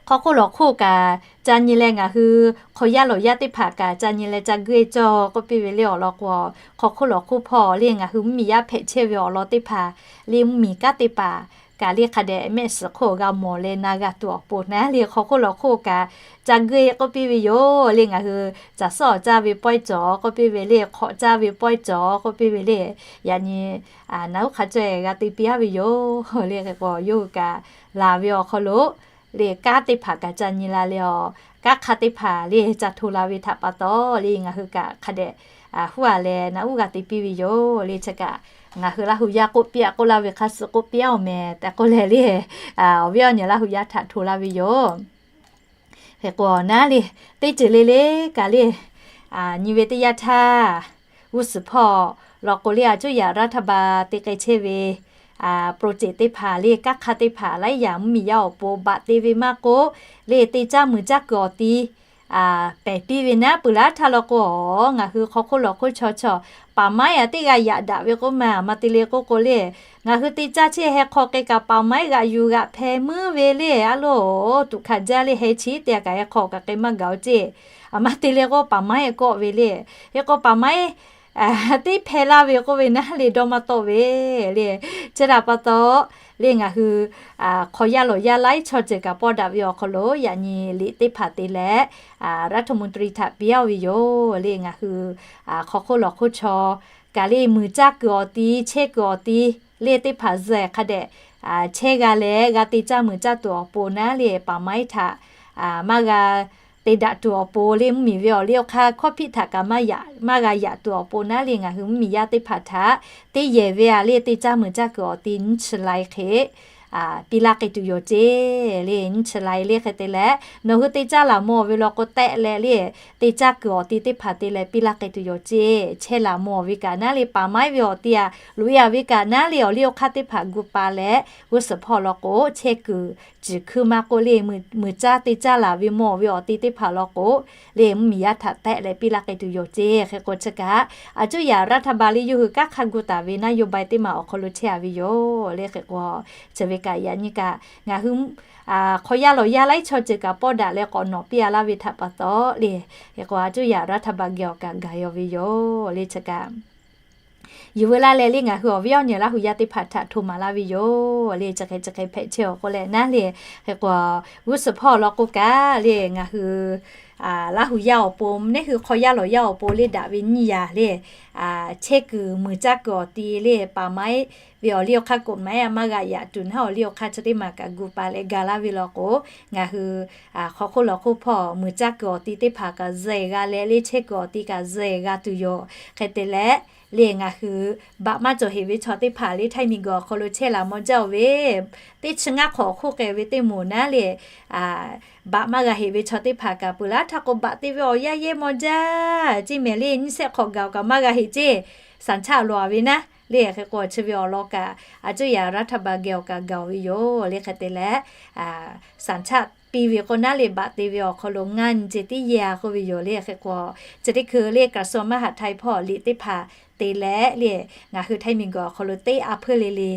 hk'aw hk'oˆ lawˬ hk'oˆ kaꞈ ca nyi leh ngaˬ hui hk'aw yaˇ lawˬ yaˇ teˇ hpaˍ kaꞈ ca nyi leh ca guˇ-e cawˇ k'oˆ piˇ ve le. Awˬ lawn k'o, hk'aw hk'oˆ lawˬ hk'oˆ hpawˇ le ngaˬ hui mvuhˇmiˬ yaˇ hpehꞈ chehˇ ve awˬ lawn teˇ hpaˍ le, mvuhˇmiˬ kanˉ teˇ hpaˍ kaꞈ le hk'a dehꞈ mehˆ suhˍ hk'oˆ g'a mawˬ leh na g'a tuˬ awˬ pon naˉ le, hk'aw hk'oˆ lawˬ hk'oˆ kaꞈ ca guˇ-e k'oˆ piˇ ve yoˬ le. Ngaˬ hui caˬ suhˉ awˬ caˇ ve pawehˇ cawˬ k'oˆ piˇ ve le, hk'awꞈ caˇ ve pawehˇ cawˬ k'oˆ piˇ ve le. Yaꞈ nyi naꞈ uˉ hk'a caweh g'a te piˇ-a ve yoˬ le. Hk'e k'o, yawˇ hui kaꞈ laˬ ve awˬ hk'aw lo le kanˉ teˇ hpaˍ kaꞈ ca nyi la leh awˬ, kanˉ hk'aˇ teˇ hpaˍ le ca hto la ve htaꞈ pa taw le ngaˬ hui kaꞈ hk'a dehꞈ huˉ-a leh naꞈ uˉ g'a te piˇ ve yoˬ le. Chi kaꞈ Ngaˬ hui Laˇ hu yaˇ k'oˆ piˇ-a k'oˆ laˇ ve hk'a suh k'oˆ piˇ-a-oˬ meh tehꞈ k'oˆ leh le, awˬ viˉ awˬ nyi Laˇ hu yaˇ htaꞈ hto laˇ ve yoˬ. Hk'e k'o naˉ le, teˇ ceuˬ le le kaꞈ le, nyi ve teˇ yanˇ htaˇ, g'uˇ suhˍ hpawˇ law k'o le, a cuˇ yaꞈ รัฐบาล te k'ai chehˇ ve project teˇ hpaˍ le, kanˉ hk'aˇ teˇ hpaˍ laiˉ yaꞈ mvuhˇ miˬ yaˇ awˬ pon baꞈ te ve maˇ k'oˆ, le te caˇ muiˬ caˇ kuiˬ awˬ ti pehˬ piˇ ve naˉ peuˬ laˇ htaˇ law k'o, ngaˬ hui hk'aw hk'oˆ lawˬ hk'oˆ chaw chaw paˍ maiˉ-a teˇ g'aˇ yaꞈ daꞈ ve k'oˆ ma, a ma te le k'oˆ k'o le, ngaˬ hui te caˇ chehˇ heh hk'aw k'ai kaꞈ paˍ maiˉ g'aꞈ yuˬ g'aꞈ hpeh meuˇ ve le, a loˬ tuꞈ hkanˍ jaˇ le, heh chi teˇ g'aˇ kaꞈ heh hk'aw kaꞈ k'ai maˇ gaˬ-oˬ ceˇ. A ma te le k'o paˍ maiˉ kawˆ ve le, hk'e k'o paˍ maiˉ teˇ hpeh laˇ ve k'oˆ ve naˉ le dawˇ maˇ tawˆ ve le. Chi htaꞈ pa taw le, ngaˬ hui hk'aw yaˇ lawˬ yaˇ laiˉ chaw ceuˬ kaꞈ pawˆ daꞈ ve awˬ hk'aw lo yaꞈ nyi liꞈ teˇ hpaˍ te leh รัฐมนตรี htaꞈ piˇ-a ve yoˬ le. Ngaˬ hui hk'aw hk'oˆ lawˬ hk'oˆ chaw kaꞈ le muiˬ caˇ kuiˬ awˬ ti chehˇ kuiˬ awˬ ti le teˇ hpaˍ zuhꞈ hk'a dehꞈ chehˇ g'a leh g'a te caˇ muiˬ caˇ tuˬ awˬ pon naˉ le paˍ maiˉ htaꞈ maˇ g'a te daꞈ tuˬ awˬ pon le mvuhˇ miˬ ve awˬ liˇ awˬ hk'aˇ hkawˇ hpiˆ htaꞈ kaꞈ maˇ g'a yaꞈ tuˬ awˬ pon naˉ le ngaˬ hui mvuhˇ miˬ yaˇ teˇ hpaˍ htaꞈ teˇ yehˬ ve-a le te caˇ muiˬ caˇ kuiˬ awˬ ti nyiˇ chi lai hk'e piˇ laˇ k'ai tuˬ yoˬ ceˇ le. Nyiˇ chi lai le hk'e te leh nawˬ hui te caˇ laˬ mawˬ ve law k'o tehꞈ leh le te caˇ kuiˬ awˬ ti teˇ hpaˍ te leh piˇ laˇ k'ai tuˬ yoˬ ceˇ. Chehˇ laˬ mawˬ ve kaꞈ naˉ le paˍ maiˉ ve awˬ ti a loꞈ-e-a ve kaꞈ naˉ le awˬ liˇ awˬ hk'aˇ teˇ hpaˍ gu pa leh g'uˇ suhˍ hpawˇ law k'o chehˇ kuiˬ ciˬ hkuiˇ maˇ k'oˆ le, muiˬ caˇ te caˇ laˬ ve mawˬ ve awˬ ti teˇ hpaˍ law k'o le mvuhˇ miˬ yaˇ htaꞈ tehꞈ leh piˇ laˇ k'ai tuˬ yoˬ ceˇ. Hk'e k'o chi kaꞈ a cuˇ yaꞈ รัฐบาล le yawˇ hui kanˉ hk'aˇ gu taˍ ve naˉ yoˇ bai teˇ maˬ awˬ hk'aw lo chehˇ-a ve yoˬ le. Hk'e k'o chi ve kaꞈ yaꞈ nyi kaꞈ ngaˬ hui hk'aw yaˇ lawˬ yaˇ laiˉ chaw ceuˬ kaꞈ pawˆ daꞈ leh k'awꞈ nawꞈ piˇ-a laˇ ve htaꞈ pa taw le, hk'e k'o a cuˇ yaꞈ รัฐบาล geh awˬ kaꞈ gaˬ yaw ve yoˬ le. Chi kaꞈ yuˬ veu laˇ leh le ngaˬ hui awˬ viˉ awˬ nyi Laˇ hu yaˇ teˇ hpaˍ htaꞈ hto maˍ laˇ ve yoˬ le. Chi hk'e chi hk'e hpehꞈ chehˇ-a k'oˆ leh naˉ le, hk'e k'o g'uˇ suhˍ hpawˇ law k'o kaꞈ le ngaˬ hui Laˇ hu yaˇ awˬ pon, neˉ hui hk'aw yaˇ lawˬ yaˇ awˬ pon le daꞈ ve nyiˇ yaꞈ le chehˇ kuiˬ muiˬ caˇ kuiˬ awˬ ti le paˍ maiˉ ve awˬ liˇ awˬ hk'aˇ กฎหมาย a maˇ g'a yaꞈ tuˬ naˉ awˬ liˇ awˬ hk'aˇ chi teˇ maˬ kaꞈ gu pa leh ga laˇ ve law k'o, ngaˬ hui hk'aw hk'oˆ lawˬ hk'oˆ hpawˇ muiˬ caˇ kuiˬ awˬ ti teˇ hpaˍ kaꞈ zuhꞈ g'a leh le chehˇ kuiˬ awˬ ti kaꞈ zuhꞈ g'a tuˬ yoˬ. Hk'e te leh le ngaˬ hui baꞈ maˇ cawˬ heꞈ ve chaw teˇ hpaˍ le htaiˇ miˬ guiˬ awˬ hk'aw lo chehˇ laˬ mawˬ jaˇ-oˬ ve, teˇ chi ngaˇ hk'awꞈ hk'oˆ k'ai ve teˇ moˍ naˉ le baꞈ maˇ g'a heꞈ ve chaw teˇ hpaˍ kaꞈ peuˬ laˇ htaˇ k'o baꞈ te ve awˬ yanˇ yehˇ mawˬ jaˇ ceˇ mehˍ le. Nyiˇ shehˆ hk'awꞈ gaˬ-oˬ kaꞈ maˇ g'a heꞈ ceˇ, สัญชาติ lawˬ-a ve naˉ le. Hk'e k'o chi ve awˬ lawn kaꞈ a cuˇ yaꞈ รัฐบาล geh awˬ kaꞈ gaˬ-oˬ ve yoˬ le. Hk'e te leh saˍ chaˆ piˇ ve k'o naˉ le baꞈ te ve awˬ hk'aw lo ngaˇ nyi ceh tiˉ yehˇ-a k'oˆ ve yoˬ le. Hk'e k'o chi teˇ hkui le กระทรวงมหาดไทย hpawˇ liꞈ teˇ hpaˍ te leh le ngaˬ hui htaiˇ miˬ guiˬ awˬ hk'aw lo teˇ a hpeuˇ le le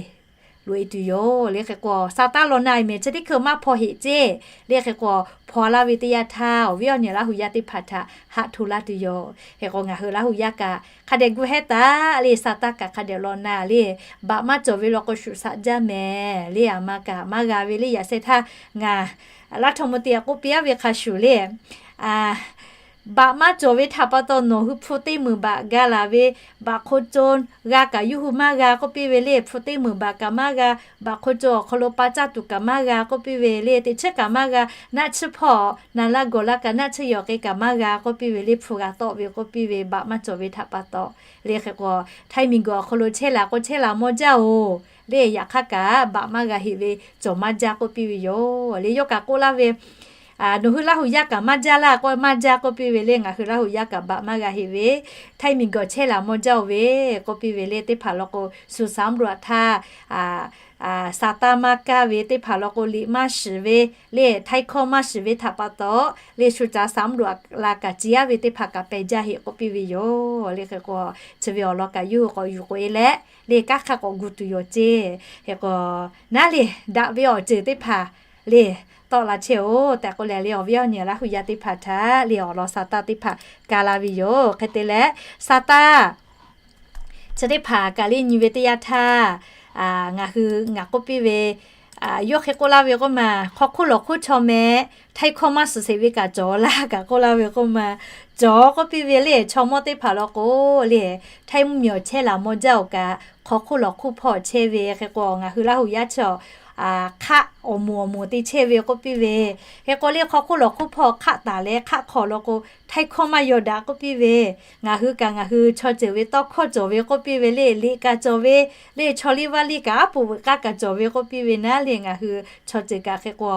loꞈ-e tuˬ yoˬ le. Hk'e k'o saˍ taˇ law na-e mehˍ chi teˇ hkui maˇ hpaw heꞈ ceˇ le. Hk'e k'o hpaw laˇ ve teˇ yanˇ htaˇ awˬ viˉ awˬ nyi Laˇ hu yaˇ teˇ hpaˍ htaꞈ haꞈ hto laˇ tuˬ yoˬ. Hk'e k'o ngaˬ hui Laˇ hu yaˇ kaꞈ hk'a dehꞈ gu hehˉ taˍ le. Saˍ taˇ kaꞈ hk'a dehꞈ law na le, baꞈ maˇ cawˬ ve law k'o shuˍ shaꞈ jaˇ mehˍ le. A ma kaꞈ maˇ g'a ve le yaꞈ sheh htaˇ ngaˬ รัฐมนตรี a k'oˆ piˇ-a ve hk'a shuˍ le baꞈ maˇ cawˬ ve htaꞈ pa taw nawˬ hui hpu teˇ meunˍ baꞈ ga laˬ ve, baꞈ hk'o co g'a kaꞈ yawˇ hui maˇ g'a k'oˆ piˇ ve le. Hpu teˇ meunˍ baꞈ kaꞈ maˇ g'a, baꞈ hk'o co awˬ hk'aw lo pa caˇ tuˬ kaꞈ maˇ g'a k'oˆ piˇ ve le. Teˇ chiˉ kaꞈ maˇ g'a, naˆ tsuhˇ hpawˇ naˍ laˇ gawˬ laˇ kaꞈ naˆ tsuhˇ yawˬ k'ai kaꞈ maˇ g'a k'oˆ piˇ ve le. Hpu g'a tawˆ ve k'oˆ piˇ ve baꞈ maˇ cawˬ ve htaꞈ pa taw le. Hk'e k'o htaiˇ miˬ guiˬ awˬ hk'aw lo chehˇ laˬ k'o chehˇ laˬ mawˬ jaˇ-oˬ le. Yaꞈ hk'aˇ kaꞈ baꞈ maˇ g'a heꞈ ve cawˬ maˇ jaˇ k'oˆ piˇ ve yoˬ le. Yawˇ kaꞈ k'oˆ laˇ ve, nawˬ hui Laˇ hu yaˇ kaꞈ maˇ jaˇ laˇ k'o maˇ jaˇ k'oˆ piˇ ve le. Ngaˬ hui Laˇ hu yaˇ kaꞈ baꞈ maˇ g'a heꞈ ve, htaiˇ miˬ guiˬ chehˇ laˬ mawˬ jaˇ-oˬ ve k'oˆ piˇ ve le. Teˇ hpaˍ law k'o shu สำรวจ htaˇ saˍ taˇ maˇ kaˇ ve, teˇ hpaˍ law k'o liꞈ maˇ shiˍ ve le, htaiˇ hkawˇ maˇ shiˍ ve htaꞈ pa taw le shu caˍ สำรวจ la kaꞈ ciˍ-a ve teˇ hpaˍ kaꞈ pehˬ jaˇ heꞈ k'oˆ piˇ ve yoˬ le. Hk'e k'o chi ve awˬ lawn kaꞈ yawˇ hui k'awꞈ yuˬ k'oꞈ-e leh le kanˉ hk'aˇ k'awꞈ gu tuˬ yoˬ ceˇ. Hk'e k'o naˉ le daꞈ ve awˬ ceuˬ teˇ hpaˍ le tawˆ la chehˇ-oˬ tehꞈ k'oˆ leh le awˬ viˉ awˬ nyi Laˇ hu yaˇ teˇ hpaˍ htaꞈ le awˬ lawn saˍ taˇ teˇ hpaˍ ka la ve yoˬ. Hk'e te leh saˍ taˇ chi teˇ hpaˍ kaꞈ le nyi ve teˇ yanˇ htaˇ ngaˬ hui ngaˬ k'oˆ piˇ ve, yawˇ hk'e k'oˆ laˇ ve k'oˆ ma, hk'aw hk'oˆ lawˬ hk'oˆ chaw meh htaiˇ hkawˇ maˇ shiˍ sheˍ ve kaꞈ cawˬ laˇ kaꞈ k'oˆ laˇ ve k'oˆ ma, cawˬ k'oˆ piˇ ve le. Chaw mawˇ teˇ hpaˍ law k'o le htaiˇ mvuhˇ miˬ awˬ chehˇ laˬ mawˬ jaˇ-oˬ kaꞈ hk'aw hk'oˆ lawˬ hk'oˆ hpawˇ chehˇ ve. Hk'e k'o ngaˬ hui Laˇ hu yaˇ chi awˬ hk'aˆ awˬ moˍ awˬ moˍ te chehˇ ve k'oˆ piˇ ve. Hk'e k'o le hk'aw hk'oˆ lawˬ hk'oˆ hpawˇ hk'aˆ taˍ leh hk'aˆ hk'aw law k'o, htaiˇ hkawˇ maˇ yaw daꞈ k'oˆ piˇ ve. Ngaˬ hui kaꞈ ngaˬ hui chaw ceuˬ ve tawˇ hkawˇ cawˬ ve k'oˆ piˇ ve le, liꞈ kaꞈ cawˬ ve le, chaw liˇ vaˇ liˇ kaꞈ aˉ poꞈ veuꞈ k'aˇ kaꞈ cawˬ ve k'oˆ piˇ ve naˉ le, ngaˬ hui chaw ceuˬ kaꞈ hk'e k'o,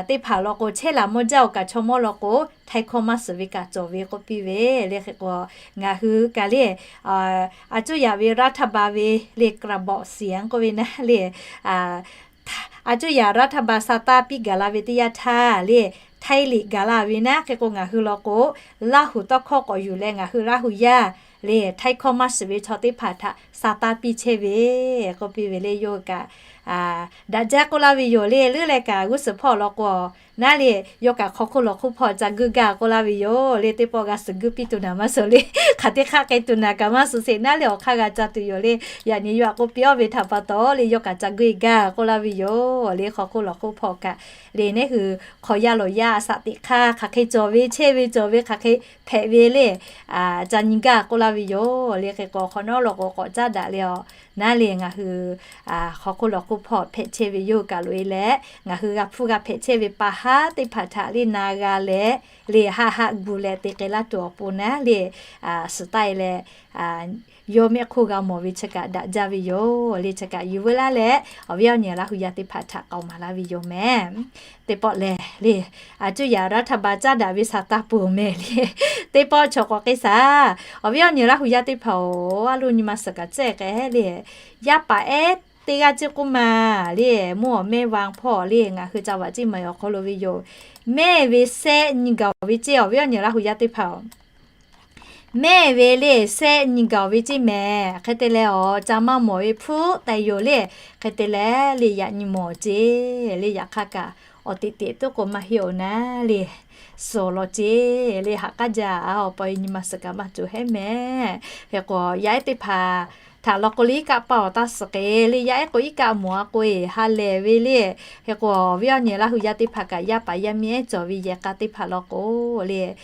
teˇ hpaˍ law k'o chehˇ laˬ mawˇ jaˇ awˬ kaꞈ chaw mawˇ law k'o, htaiˇ hkawˇ maˇ suhˍ ve kaꞈ cawˬ ve k'oˆ piˇ ve le. Hk'e k'o ngaˬ hui kaꞈ le, a cuˇ yaꞈ ve รัฐบาล ve le กระบอกเสียง k'oˆ ve naˉ le, a cuˇ yaꞈ รัฐบาล sa taˇ piˇ gaˬ la ve teˇ yanˇ htaˇ le, htaiˇ liꞈ gaˬ la ve naˉ. Hk'e k'o ngaˬ hui law k'o, Laˇ huˍ tawˇ hkawˇ k'awꞈ yuˬ leh ngaˬ hui Laˇ huˍ yaˇ le htaiˇ hkawˇ maˇ shiˍ ve chaw teˇ hpaˍ htaꞈ sa taˇ piˇ chehˇ ve k'oˆ piˇ ve le. Yawˇ hui kaꞈ daꞈ jaˇ k'oˆ laˇ ve yoˬ le. Leuˉ leh kaꞈ g'uˇ suhˍ hpawˇ law k'o naˉ le, yawˇ kaꞈ hk'aw hk'oˆ lawˬ hk'oˆ hpawˇ ca guiˇ gaˇ k'oˆ laˇ ve yoˬ le. Teˇ pawˆ g'a suhˍ guiˇ piˇ tuˬ naˍ maˇ suh le, hk'aˬ teˇ hk'aˆ k'ai tuˬ naˍ kaꞈ maˇ suh sheˍ naˉ le, awˬ hk'aˇ g'a ca tuˬ yoˬ le. Yaꞈ nyi yawˇ htaꞈ k'oˆ piˇ-oˆ ve htaꞈ pa taw le, yawˇ kaꞈ ca guiˇ gaˇ k'oˆ laˇ ve yoˬ le. Hk'aw hk'oˆ lawˬ hk'oˆ hpawˇ kaꞈ le, neˉ hui hk'aw yaˇ lawˬ yaˇ a shaꞈ teꞈ hk'aˇ hk'aˬ hk'e cawˬ ve chehˇ ve cawˬ ve hk'aˬ hk'e hpehꞈ ve le, ca nyi gaˇ k'oˆ laˇ ve yoˬ le. Hk'e k'o hk'awꞈ nawˉ law k'o k'awꞈ caˉ daꞈ le awˬ naˉ le, ngaˬ hui hk'aw hk'oˆ lawˬ hk'oˆ hpawˇ hpehꞈ chehˇ ve yoˬ kaꞈ loꞈ-e leh, ngaˬ hui g'a hpuˇ g'a hpehꞈ chehˇ ve pa haˉ teˇ hpaˍ htaꞈ le na g'a leh, le haˆ haˆ gu leh te k'ai laˇ tuˬ awˬ pon naˉ le, suhˍ taˆ-e leh yawˇ mehˆ hk'oˆ g'a mawˬ ve chi kaꞈ daꞈ jaˇ ve yoˬ le. Chi kaꞈ yuˬ veu laˇ leh awˬ viˉ awˬ nyi Laˇ huˍ yaˇ teˇ hpaˍ htaꞈ k'aoˍ maˍ laˇ ve yoˬ mehˍ. Teˇ pawˆ lehˬ le, a cuˇ yaꞈ รัฐบาล caˉ daꞈ ve shaˍ taˇ peuˬ mehˍ le. Teˇ pawˆ chaw k'awꞈ k'ai shaˍ. Awˬ viˉ awˬ nyi Laˇ huˍ yaˇ teˇ hpaˍ-oˬ, a lo nyi ma suhˍ kaꞈ cehˇ k'ai le. Yaˇ paˍ ehˉ teˇ g'aˇ ceˇ k'oˆ ma le, mvuhˇ awˬ mehˇ vaˇ hpawˇ le, ngaˬ hui ca vaꞈ ceˇ maˍ awˬ hk'aw lo ve yoˬ. Mehˇ ve shehˆ nyi gaˬ-oˬ ve ceˇ, awˬ viˉ awˬ nyi Laˇ huˍ yaˇ teˇ hpaˍ-oˬ, mehˇ ve le shehˆ nyi gaˬ-oˬ ve ceˇ mehˍ. Hk'e te leh awˬ ca maˇ mawˬ ve hpuˉ tehꞈ yoˬ le. Hk'e te leh le yaꞈ nyi mawˬ ceˇ le. Yaꞈ hk'aˇ kaꞈ awˬ teꞈ teꞈ tuˉ k'o maˇ heˆ-oˬ naˉ le, suhˍ lawˬ ceˇ le. Haꞈ k'aˉ jaˇ, awˬ pa awˬ e nyi ma suhˍ kaꞈ maˇ cawˬ hehˉ mehˍ. Hk'e k'o yaˇ ehˉ teˇ hpaˍ htaꞈ law k'o le iˉ kaˆ paˇ awˬ taˇ suhˍ k'e le, yaˇ ehˉ k'o iˉ kaˆ mawˬ-a k'o-e ha lehˬ ve le. Hk'e k'o awˬ viˉ awˬ nyi Laˇ huˍ yaˇ teˇ hpaˍ kaꞈ yaˇ paˍ yaˇ miˇ ehˉ cawˬ ve yehˬ k'a teˇ hpaˍ law k'o le,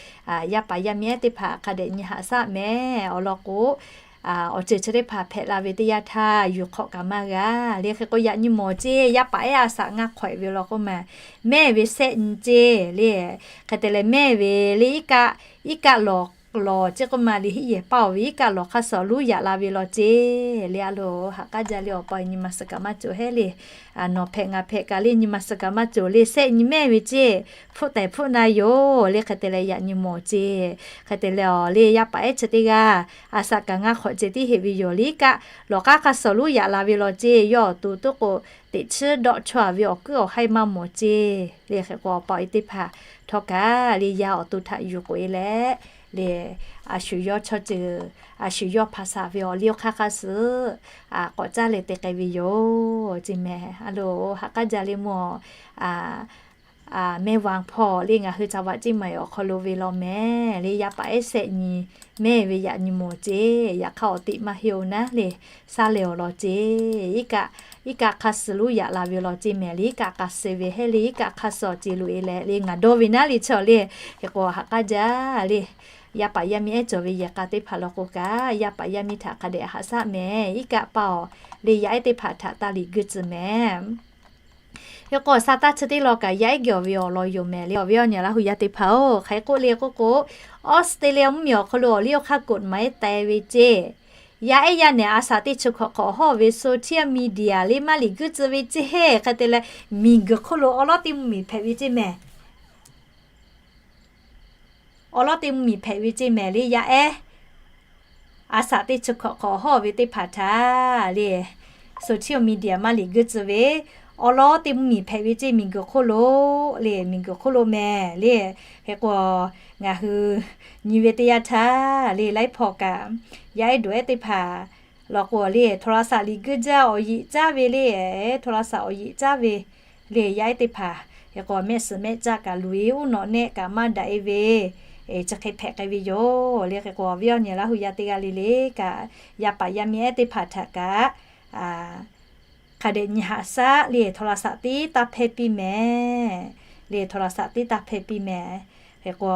yaˇ paˍ yaˇ miˇ ehˉ teˇ hpaˍ hk'a dehꞈ nyi haꞈ shaˆ mehˍ. Awˬ lawn k'o, awˬ ceuˬ chi teˇ hpaˍ hpehꞈ la ve teˇ yanˇ htaˇ yuˬ hk'awꞈ kaꞈ maˇ g'a le. Hk'e k'o yaꞈ nyi mawˬ ceˇ, yaˇ paˍ ehˉ a shaꞈ ngaˇ hk'awꞈ-e ve law k'o ma, mehˇ ve shehˆ nyi ceˇ le. Hk'e te leh mehˇ ve le iˉ kaˆ, iˉ kaˆ lawˬ lawˬ ceˇ k'oˆ ma le, hiˉ yehˬ paˇ-oˬ ve iˉ kaˆ lawˬ hk'aˇ suh luˉ yaꞈ la ve law ceˇ le. A lo, haꞈ k'aˉ jaˇ le, awˬ pa nyi ma suhˍ kaꞈ maˇ cawˬ hehˉ le. Nawˬ hpehꞈ ngaˬ hpehꞈ kaꞈ le nyi ma suhˍ kaꞈ maˇ cawˬ le, shehˆ nyi mehˇ ve ceˇ, hpfuhˆ tehˬ hpfuhˆ na yoˬ le. Hk'e te leh yaꞈ nyi mawˬ ceˇ. Hk'e te leh awˬ le yaˇ paˍ ehˉ chi teˇ g'aˇ a shaꞈ kaꞈ ngaˇ hk'awꞈ ceh tiˉ heˆ ve yoˬ le. Iˉ kaˆ lawˬ k'aˉ hk'aˇ suh luˉ yaꞈ la ve law ceˇ, yawˇ awˬ to tuˉ k'o teꞈ chiˉ dawˆ chawˇ-a ve awˬ kuiˉ awˬ haiˇ maˇ mawˬ ceˇ le. Hk'e k'o awˬ pa awˬ e teˇ hpaˍ htawˇ kaꞈ le yaˇ awˬ to htaꞈ yuˬ k'oꞈ-e leh le, a shu yawˇ chaw ceuˬ, a shu yawˇ hpaˍ shaˍ ve awˬ liˇ awˬ hk'aˇ hk'aˇ suh k'awꞈ caˇ leh te k'ai ve yoˬ ceˇ mehˍ. A lo, haꞈ k'aˉ jaˇ le mvuhˇ mehˇ vaˇ hpawˇ le ngaˬ hui ca vaꞈ ceˇ maˍ awˬ hk'aw lo ve law mehˍ le. Yaˇ paˍ ehˉ shehˆ nyi mehˇ ve yaꞈ nyi mawˬ ceˇ. Yaꞈ hk'aˇ awˬ teꞈ maˇ heˆ-oˬ naˉ le, shaˉ leh awˬ lawn ceˇ. Iˉ kaˆ, iˉ kaˆ hk'aˇ suh luˉ yaꞈ la ve law ceˇ mehˍ le. Iˉ kaˆ k'a suh ve hehˉ le, iˉ kaˆ hk'aˇ suh ceˇ loꞈ-e leh le ngaˬ dawˇ ve naˉ le chi le. Hk'e k'o haꞈ k'aˉ jaˇ le, yaˇ paˍ yaˇ miˇ ehˉ cawˬ ve yehˬ k'a teˇ hpaˍ law k'o kaꞈ yaˇ paˍ yaˇ miˇ htaꞈ hk'a dehꞈ haꞈ shaˆ mehˍ. Iˉ kaˆ paˇ-oˬ le, yaˇ ehˉ teˇ hpaˍ htaꞈ taˇ liꞈ guiˇ tcuh mehˍ. Hk'e k'o shaˍ taˇ chi teˇ law kaꞈ yaˇ ehˉ geh awˬ ve awˬ lawn yoˬ mehˍ le. Awˬ viˉ awˬ nyi Laˇ huˍ yaˇ teˇ hpaˍ-oˬ, hk'aˬ hk'e k'oˆ le k'oˆ k'o, Australia mvuhˇmiˬ awˬ hk'aw lo awˬ liˇ awˬ hk'aˇ กฎหมาย teh ve ceˇ, yaˇ ehˉ yaˇ nehˬ a shaꞈ teˇ chi hkawꞈ hk'awꞈ hawˇ ve social media le maˇ liꞈ guiˇ tcuh ve ceˇ. Hk'e te leh miˬguiˬ hk'oˆ lo awˉ lawˉ teˇ mvuhˇmiˬ hpehꞈ ve ceˇ mehˍ. Awˉ lawˉ teˇ mvuhˇmiˬ hpehꞈ ve ceˇ mehˍ le, yaˇ ehˉ a shaꞈ teˇ chi hkawꞈ hk'awꞈ hawˇ ve teˇ hpaˍ htaꞈ le social media maˇ liꞈ guiˇ tcuh ve awˉ lawˉ teˇ mvuhˇmiˬ hpehꞈ ve ceˇ, miˬguiˬ hk'oˆ lo le, miˬguiˬ hk'oˆ lo mehˍ le. Hk'e k'o ngaˬ hui nyi ve teˇ yanˇ htaˇ le laiˉ hpawˇ kaꞈ yaˇ ehˉ dawˬ ehˉ teˇ hpaˍ law k'o le โทรศัพท์ liꞈ guiˇ jaˇ awˬ yeꞈ caˇ ve le, โทรศัพท์ awˬ yeꞈ caˇ ve le yaˇ ehˉ teˇ hpaˍ. Hk'e k'o mehˆ suhˍ mehˆ caˆ kaꞈ loꞈ-e, uˉ nawꞈ nehˆ kaꞈ maˇ daꞈ-e ve chi hk'e hpehꞈ k'ai ve yoˬ le. Hk'e k'o awˬ viˉ awˬ nyi Laˇ huˍ yaˇ teˇ g'aˇ le le kaꞈ yaˇ paˍ yaˇ miˇ ehˉ teˇ hpaˍ htaꞈ kaꞈ hk'a dehꞈ nyi haꞈ shaˆ le โทรศัพท์ tiˉ taˇ hpehˇ piˇ mehˍ le, โทรศัพท์ tiˉ taˇ hpehˇ piˇ mehˍ. Hk'e k'o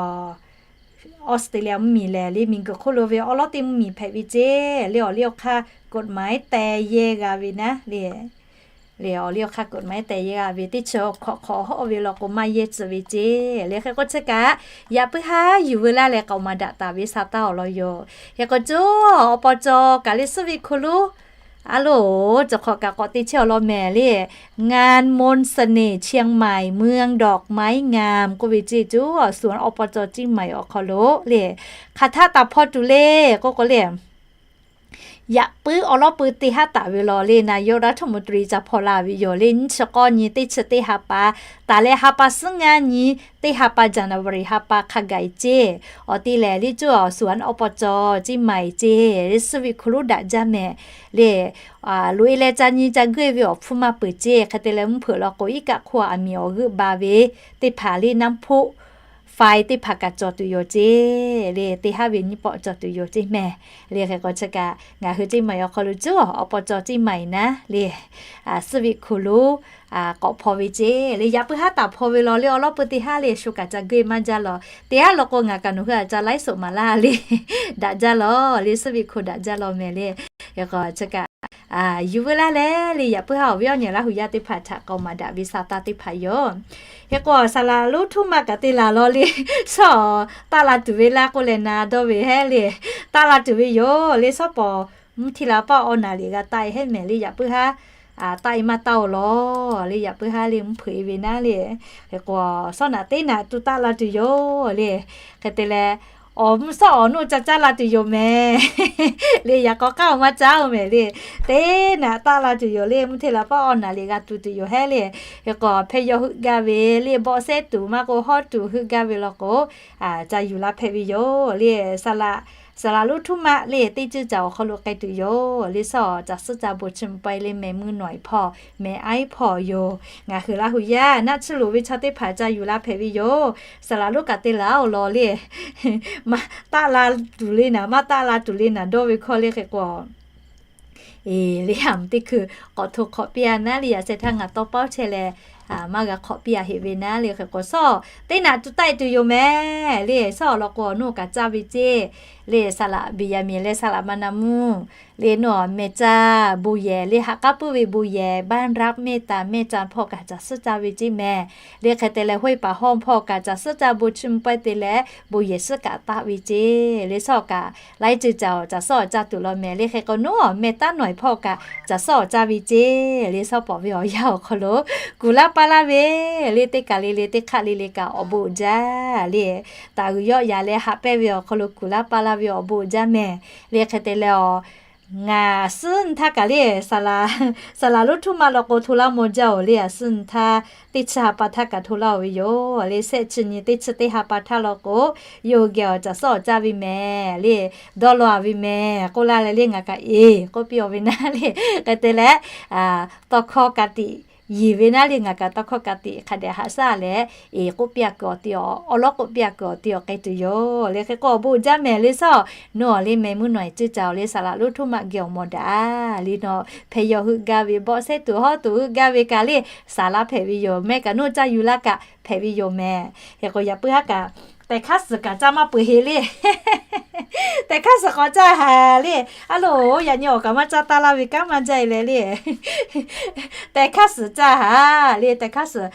Australia mvuhˇmiˬ lehˬ le miˬguiˬ hk'oˆ lo ve awˉ lawˉ teˇ mvuhˇmiˬ hpehꞈ ve ceˇ le, awˬ liˇ awˬ hk'aˇ กฎหมาย teh yehˇ g'a ve naˉ le le awˬ liˇ awˬ hk'aˇ kuˬ maˇ teh yeˇ g'a ve teˇ chi hk'awꞈ hk'awꞈ hawˆ ve law k'o maˇ yehˇ tcuh ve ceˇ le. Hk'e k'o chi kaꞈ yaꞈ puiˉ haˉ yuˬ veu laˇ leh k'aoˍ maˍ daꞈ taˍ ve sa taˇ awˬ lawn yoˬ. Hk'e k'o coˇ awˬ paw caw kaꞈ le suhˉ ve hku lonˉ a loˬ, cawˬ hk'awꞈ kaꞈ k'awꞈ te chehˇ awˬ lawn mehˍ le. งานมนต์เสน่ห์เชียงใหม่ เมืองดอกไม้งาม k'oˆ ve ceˇ coˇ awˬ suhˍ awˬ paw caw Ciˇ maiˍ awˬ hk'aw lo le hk'aˬ htaˆ taˍ hpawˇ tuˬ le k'oˆ k'o le, yaꞈ puiˉ awˬ lawˉ pui te haˉ taˍ ve law le นายกรัฐมนตรี ca hpaw la ve yoˬ le. Nyiˇ chi k'awˇ nyi teˇ chi teˇ ha pa taˍ leh ha pa suhˉ ngaˇ nyi teˇ ha pa January ha pa hk'a gaˬ ceˇ. Awˬ te lehˬ le coˇ awˬ suhˍ awˬ paw caw Ciˇ maiˍ ceˇ le suhˉ ve hku lonˉ daꞈ jaˇ mehˍ le. Loꞈ-e leh ca nyi ca guˇ-e ve awˬ hpfuhˇ maˇ peuˬ ceˇ. Hk'e te leh mvuhˇ hpeuꞈ law k'o iˉ kaˆ hk'oˆ aˬ miˍ awˬ g'euˆ ba ve teˇ hpaˍ le น้ำพุไฟ teˇ hpaˍ kaꞈ cawˬ tuˬ yoˬ ceˇ le. Te haˉ ve nyiˇ pawˆ cawˬ tuˬ yoˬ ceˇ mehˍ le. Hk'e k'o chi kaꞈ ngaˬ hui Ciˇ maiˍ awˬ hk'aw lo coˇ awˬ paw caw Ciˇ maiˍ naˉ le suhˉ ve hku lonˉ k'awꞈ hpaw ve ceˇ le. Yaꞈ puiˉ haˉ taˍ hpawˇ ve law le awˬ lawˉ pui te haˉ le shu kaꞈ ca guˇ-e maˇ jaˇ law. Te haˉ law k'o ngaˬ kaꞈ nawˬ hui a ca ไลฟ์สด maˍ laˇ le daꞈ jaˇ law le suhˉ ve hku daꞈ jaˇ law mehˍ le. Hk'e k'o chi kaꞈ yuˬ veu laˇ leh le yaꞈ puiˉ haˉ awˬ viˉ awˬ nyi Laˇ huˍ yaˇ teˇ hpaˍ htaꞈ k'aoˍ maˍ daꞈ ve sa taˇ teˇ hpaˍ yoˬ. Hk'e k'o saˍ laˍ lonˉ htuˇ ma kaꞈ te laˬ law le. Shawˉ taˆ la tuˬ ve laˇ k'oˆ leh na dawˇ ve hehˉ le. Taˆ la tuˬ ve yoˬ le shawˉ pawˍ mvuhˇ hteˇ la paˆ awˬ naˍ liꞈ g'a taˆ-e hehˉ mehˍ le. Yaꞈ puiˉ haˉ taˆ-e maˇ taˆ-o law le. Yaꞈ puiˉ haˉ le mvuhˇ hpeuꞈ-e ve naˉ le. Hk'e k'o shawˉ naꞈ teˇ naꞈ tu taˆ la tuˬ yoˬ le. Hk'e te leh awˬ mvuhˇ shawˉ awˬ nuˇ ca caˇ la tuˬ yoˬ mehˍ le. Yaꞈ k'aw k'aˉ-oˬ maˇ caˇ-oˬ mehˍ le. Teˇ naꞈ taˆ la tuˬ yoˬ le. Mvuhˇ hteˇ la paˆ awˬ naˍ liꞈ g'a tu tuˬ yoˬ hehˉ le. Hk'e k'o hpehˇ yaw heuˆ gaˇ ve le bawˆ sehˉ tuˬ maˇ k'o hawˉ tuˬ heuˆ gaˇ ve law k'o ca yuˬ la hpehꞈ ve yoˬ le. Saˍ laˍ lonˉ htuˇ ma le teˇ ceuˇ caˬ awˬ hk'aw lo k'ai tuˬ yoˬ le. Shawˉ caˬ suhˉ ca bon chi mvuh pa-e le mehˍ mvuhˇ nawˬ-e hpawˇ mehˍ aiˉ hpawˇ yoˬ. Ngaˬ hui Laˇ huˍ yaˇ naˆ tsuhˇ loˍ ve chaw teˇ hpaˍ ca yuˬ la hpehꞈ ve yoˬ. Saˍ laˍ lonˉ kaꞈ te laˬ-oˬ law le. Maˇ taˆ la tuˬ le naˍ, maˇ taˆ la tuˬ le naˍ dawˇ ve hkawˇ le. Hk'e k'o e le a mvuhˇ teˇ hkui k'awꞈ hto hk'awꞈ piˇ-a naˉ le. Yaꞈ sheh htaˇ ngaˬ tawˇ pawˉ chehˇ leh maˇ g'a hk'awꞈ piˇ-a heꞈ ve naˉ le. Hk'e k'o shawˉ teˇ naꞈ tu taˆ-e tuˬ yoˬ mehˍ le. Shawˉ awˬ lawn k'o awˬ nuˇ kaꞈ caˇ ve ceˇ le. Saˍ laˍ Beˍyaˍmenˍ leh saˍ laˍ Maˍnaˍmonˍ le nuˇ mehˍ caˇ bon yehˬ le haꞈ k'aˉ puiˉ ve bon yehˬ บ้านรับเมตตา mehˍ caˇ hpawˇ kaꞈ caˬ suhˉ caˇ ve ceˇ mehˍ le. Hk'e te leh ห้วยป่าห้อม hpawˇ kaꞈ caˬ suhˉ caˇ bon chi mvuh pa-e te leh bon yehˬ suhˉ kaꞈ taˆ ve ceˇ le. Shawˉ kaꞈ laiˉ ceuˬ caˬ awˬ caˬ suhˉ awˬ caˇ tuˬ law mehˍ le. Hk'e k'o nuˇ mehˍ taˉ nawˬ-e hpawˇ kaꞈ caˬ suhˉ awˬ caˇ ve ceˇ le. Shawˉ pawˍ ve awˬ yanˇ awˬ hk'aw lo kuˬ laˇ paˇ laˇ ve le teˇ kaˬ le le teˇ hk'aˆ le le kaꞈ awˬ bon uiˍ jaˇ le. Taˍ g'uiˬ yawˆ yan leh haꞈ pehnˇ ve awˬ hk'aw lo kuˬ laˇ paˇ laˇ ve awˬ bon uiˍ jaˇ mehˍ le. Hk'e te leh a ngaˬ suhˉ nyi htaˇ kaꞈ le saˍ laˍ lonˉ htuˇ ma law k'o hto laˇ maw jaˇ-oˬ le. A suhˉ nyi htaˇ teˇ chi ha pa htaˇ kaꞈ hto laˇ-oˬ ve yoˬ le. Shehˆ chi nyi teˇ chi teˇ ha pa htaˇ law k'o yawˇ hui geh awˬ caˬ suhˉ awˬ caˇ ve mehˍ le. Dawˇ law-a ve mehˍ k'oˆ laˇ leh le ngaˬ kaꞈ eˬ k'oˆ piˇ-a ve naˉ le. Hk'e te leh tawˇ hkawˇ ka tiꞈ yeˬ ve naˉ le ngaˬ kaꞈ tawˇ hkawˇ ka tiꞈ hk'a dehꞈ haꞈ shaˉ leh eˬ k'oˆ piˇ-a kuiˬ awˬ te-a awˬ lawˉ k'oˆ piˇ-a kuiˬ awˬ te awˬ k'ai tuˬ yoˬ le. Hk'e k'o awˬ bon uiˍ jaˇ mehˍ le. Shawˉ nuˇ awˬ le mehˍ mvuhˇ nawˬ-e ceuˇ caˬ awˬ le saˍ laˍ lonˉ htuˇ ma geh awˬ mawˬ daꞈ le. Nawˬ hpehˇ yaw heuˆ gaˇ ve bawˆ sehˉ tuˬ hawˉ tuˬ heuˆ gaˇ ve kaꞈ le saˍ laˍ hpehꞈ ve yoˬ mehˍ. Kaꞈ nuˇ caˇ yuˬ laˇ kaꞈ hpehꞈ ve yoˬ mehˍ. Hk'e k'o yaꞈ puiˉ haˉ kaꞈ tehꞈ hk'aˇ suhˍ kaꞈ caˇ maˇ peuˬ heˆ le. Tehꞈ hk'aˇ suhˍ k'awꞈ caˇ haˍ le. A loˬ yaꞈ nyi awˬ kaꞈ maˇ caˇ taˇ laˇ ve kanˉ maˇ jaˇ-e leh le. Tehꞈ hk'aˇ suhˍ caˇ haˍ le. Tehꞈ hk'aˇ suhˍ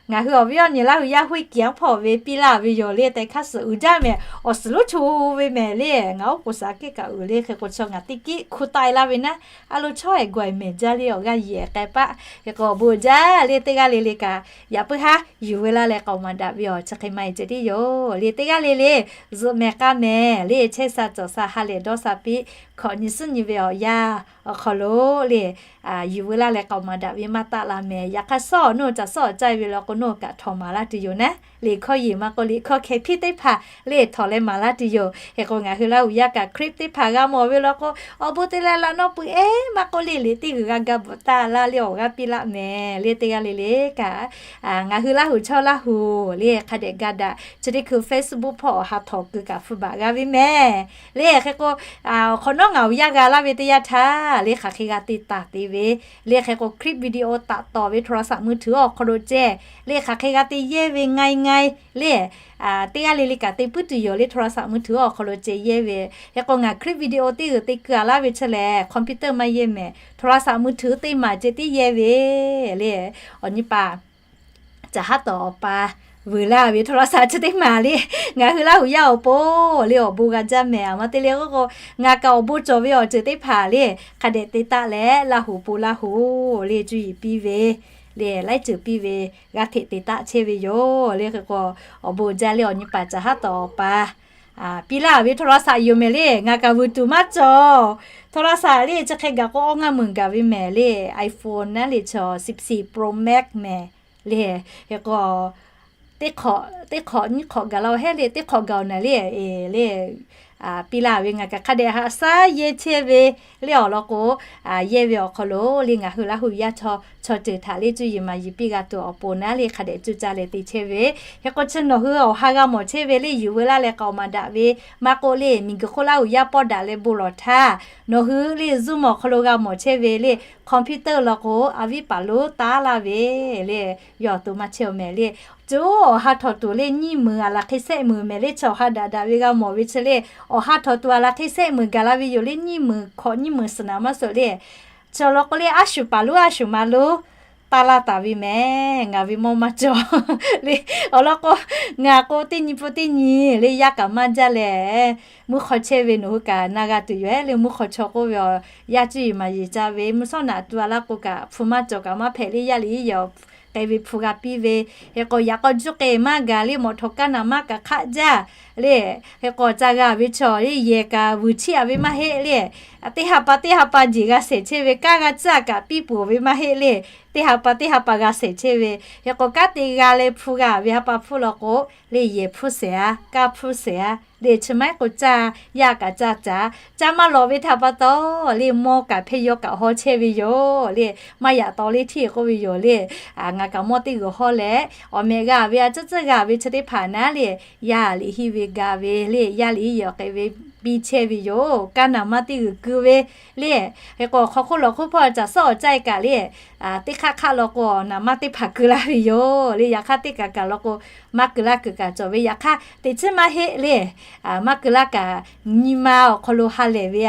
ngaˬ hui awˬ viˉ awˬ nyi Laˇ huˍ yaˇ huiˉ kiˍ-anˉ hpawˇ ve piˇ laˇ ve yoˬ le. Tehꞈ hk'aˇ suhˍ uiˍ jaˇ mehˍ. Awˬ suhˍ lonˉ chu ve mehˍ le. Ngaˬ oˉ k'oˍ shaˍ kehˉ kaꞈ uiˍ le. Hk'e k'o chaw ngaˬ teˇ kiˆ hku taˆ-e laˇ ve naˉ a loˬ chawˇ-ehˍ gawˬ-ehˍ mehˍ jaˇ le. Awˬ g'aˇ yehˬ k'ai paˆ. Hk'e k'o awˬ bon jaˇ le. Teˇ g'aˇ le le kaꞈ yaꞈ puiˉ haˉ yuˬ veu laˇ leh k'aoˍ maˍ daꞈ ve awˬ chi hk'e maˇ-e ceh tiˉ yoˬ le. Teˇ g'aˇ le le zuhꞈ mehˍ k'a mehˍ le chehˇ sha cawˬ sha ha lehˬ dawˇ sha piˇ hkawꞈ nyi suhˉ nyi ve awˬ yanˇ awˬ hk'aw lo le yuˬ veu laˇ leh k'aoˍ maˍ daꞈ ve maˇ taˆ la mehˍ. Yaꞈ hk'aˇ shawˉ awˬ nuˇ caˬ suhˉ awˬ caˇ ve law k'o nuˇ kaꞈ htawnˍ maˍ laˇ tuˬ yoˬ naˉ. Liꞈ hkawˇ yeˬ maˇ k'o liꞈ hkawˇ hkeh hpiˇ teˇ hpaˍ le htawnˍ leh maˍ laˇ tuˬ yoˬ. Hk'e k'o ngaˬ hui Laˇ huˍ yaˇ kaꞈ คลิป teˇ hpaˍ g'a mawˬ ve law k'o awˬ bon te leh laꞈ nawˇ pui ehˉ maˇ k'oˆ le liꞈ teˇ g'uiˬ g'a ga bvuhꞈ taˍ laˇ le awˬ g'aˇ piˇ laˆ mehˍ le. Teˇ g'aˇ le le kaꞈ ngaˬ hui Laˇ huˍ chaw Laˇ huˍ le hk'a dehꞈ ga daꞈ chi teˇ hkui Facebook hpawˇ awˬ ha htawnˍ keu kaꞈ hpu baˬ g'a ve mehˍ le. Hk'e k'o awˬ hk'awꞈ nawˉ ngaˬ awˬ yanˇ g'a laˇ ve teˇ yanˇ htaˇ le hk'aˬ hk'e g'a te taˍ te ve le. Hk'e k'o คลิปวิดีโอ taꞈ tawˍ ve โทรศัพท์มือถือ awˬ hk'aw lo ceh le hk'aˬ hk'e g'a te yehˇ ve ngai ngai le. Teˇ g'aˇ le le kaꞈ te puiˉ tuˬ yoˬ le, โทรศัพท์มือถือ awˬ hk'aw lo ceh yehˇ ve. Hk'e k'o ngaˬ คลิปวิดีโอ teˇ g'uiˬ te keu a laˇ ve chi lehˬ, computer maˇ yehˇ mehˍ, โทรศัพท์มือถือ teˇ maˍ ceh tiˉ yehˇ ve le. Awˬ nyi paˍ caˬ haˉ tawˍ awˬ pa vuiˬ laˇ ve โทรศัพท์ chi teˇ maˍ le, ngaˬ hui Laˇ huˍ yaˇ awˬ pon le awˬ bon g'a jaˇ mehˍ. A ma te le k'oˆ k'o, ngaˬ kaꞈ awˬ bon cawˬ ve awˬ ceuˬ teˇ hpaˍ le hk'a dehꞈ te taˆ leh, Laˇ huˍ pon Laˇ huˍ le cuˇ yiˍ piˇ ve le, laiˉ ceuˬ piˇ ve, g'a hteꞈ te taˆ chehˇ ve yoˬ le. Hk'e k'o awˬ bon jaˇ le awˬ nyi paˍ caˬ haˉ tawˍ awˬ pa piˇ laˇ ve โทรศัพท์ yoˬ mehˍ le. Ngaˬ kaꞈ vuiˬ tuˬ maˇ cawˬ. โทรศัพท์ le chi hk'e gaˬ k'o awˇ ngaˇ meunˍ gaˬ ve mehˍ le. iPhone naˉ le chaw สิบสี่ Pro Max mehˍ le. Hk'e k'o teˇ hk'awꞈ nyiˇ hk'awꞈ gaˬ la hehˉ le, teˇ hk'awꞈ gaˬ awˬ naˍ le le piˇ laˇ ve ngaˬ kaꞈ hk'a dehꞈ haꞈ shaˉ yehˇ chehˇ ve le. Awˬ lawn k'o, yehˇ ve awˬ hk'aw lo le ngaˬ hui Laˇ huˍ yaˇ chaw ceuˬ htaꞈ le cuˇ yiˍ maˍ yiˍ piˇ g'a tuˬ awˬ pon naˉ le hk'a dehꞈ cuˇ caˇ leh te chehˇ ve. Hk'e k'o chi nawˬ hui awˬ ha g'a mawˬ chehˇ ve le yuˬ veu laˇ leh k'aoˍ maˍ daꞈ ve maˇ k'oˆ le, miˬguiˬ hk'oˆ Laˇ huˍ yaˇ pawˆ daꞈ leh bon lawˬ htaˇ, nawˬ hui le Zoom awˬ hk'aw lo g'a mawˬ chehˇ ve le computer law k'o, a viˉ paˍ lonˉ taˉ laˇ ve le yawˇ awˬ to maˇ chehˇ awˬ mehˍ le. Coˬ awˬ ha htawnˍ tuˬ le nyiˇ meunˍ a laˬ hk'e sehˆ meunˍ mehˍ le, chaw awˬ ha daꞈ daꞈ ve g'a mawˬ ve chi le, awˬ ha htawnˍ tuˬ a laˬ hk'e sehˆ meunˍ gaˬ la ve yoˬ le, nyiˇ meunˍ hkawꞈ nyiˇ meunˍ suhˍ naˍ maˇ suhˍ le. Chaw law k'o le a shuˍ paˍ lonˉ a shuˍ ma lonˉ taˇ laˇ taˍ ve mehˍ. Ngaˬ ve mawˇ maˇ cawˬ le. Awˬ lawn k'o, ngaˬ k'o teˇ nyi pun teˇ nyi le yaˇ kaꞈ maˇ jaˇ leh, mvuhˇ hk'aw chehˇ ve nawˬ hui kaꞈ na g'a tuˬ yoˬ le. Mvuhˇ hk'aw chaw k'oˆ ve, yaˇ cuˇ yiˍ maˍ yiˍ ca ve mvuhˇ shawˉ naꞈ tu a laˇ k'o kaꞈ hpu maˇ cawˬ kaꞈ maˇ hpehꞈ le, yaˇ liꞈ iˉ yehˬ k'ai ve hpu g'a piˇ ve. Hk'e k'o yaꞈ k'aw juˇ k'ai maˇ gaˬ le, mawꞈ htawnˍ kaˇ naˍ maˇ kaꞈ hk'aˆ jaˇ le. Hk'e k'o ca g'a ve chaw le yehˬ kaꞈ vuiˬ chiˇ a ve maˇ heˆ le. Teˇ ha pa teˇ ha pa jeˬ g'a shehˍ chehˇ ve, kanˉ g'a tcuhˉ kaꞈ piˇ peuˬ ve maˇ heˆ le. Teˇ ha pa teˇ ha pa g'a shehˍ chehˇ ve. Hk'e k'o kanˉ te g'a leh hpu g'a ve ha pa hpfuhˇ law k'o le, yehˬ hpfuhˇ shehˍ a, kanˉ hpfuhˇ shehˍ a le, chi maˇ heˆ k'o caˇ, yaˇ kaꞈ caˇ caˍ, caˇ maˇ lawꞈ ve htaꞈ pa taw le mawˇ kaꞈ hpehˇ yaw kaꞈ haw chehˇ ve yoˬ le. Maˇ yaꞈ taw le hteˇ k'oˆ ve yoˬ le. Ngaˬ kaꞈ mawˇ teˇ g'uiˬ haw leh awˬ meh g'a ve a tcuhˉ tcuhˉ g'a ve chi teˇ hpaˍ naˉ le, yaˇ liꞈ hiˆ ve ga ve le, yaˇ liꞈ iˉ yehˬ k'ai ve piˇ chehˇ ve yoˬ. Kanˉ naˍ maˇ teˇ g'uiˬ keu ve le. Hk'e k'o hk'aw hk'oˆ lawˬ hk'oˆ hpawˇ caˬ suhˉ awˬ caˇ e kaꞈ le, teˇ hk'aˇ hk'aˆ law k'o naˍ maˇ teˇ hpaˍ keu laˇ ve yoˬ le. Yaꞈ hk'aˇ teˇ kaꞈ kaꞈ law k'o maˇ keu laˇ kuiˬ kaꞈ cawˬ ve. Yaꞈ hk'aˇ teꞈ chiˉ maˇ heˆ le. Maˇ keu laˇ kaꞈ nyi ma awˬ hk'aw lo ha lehˬ ve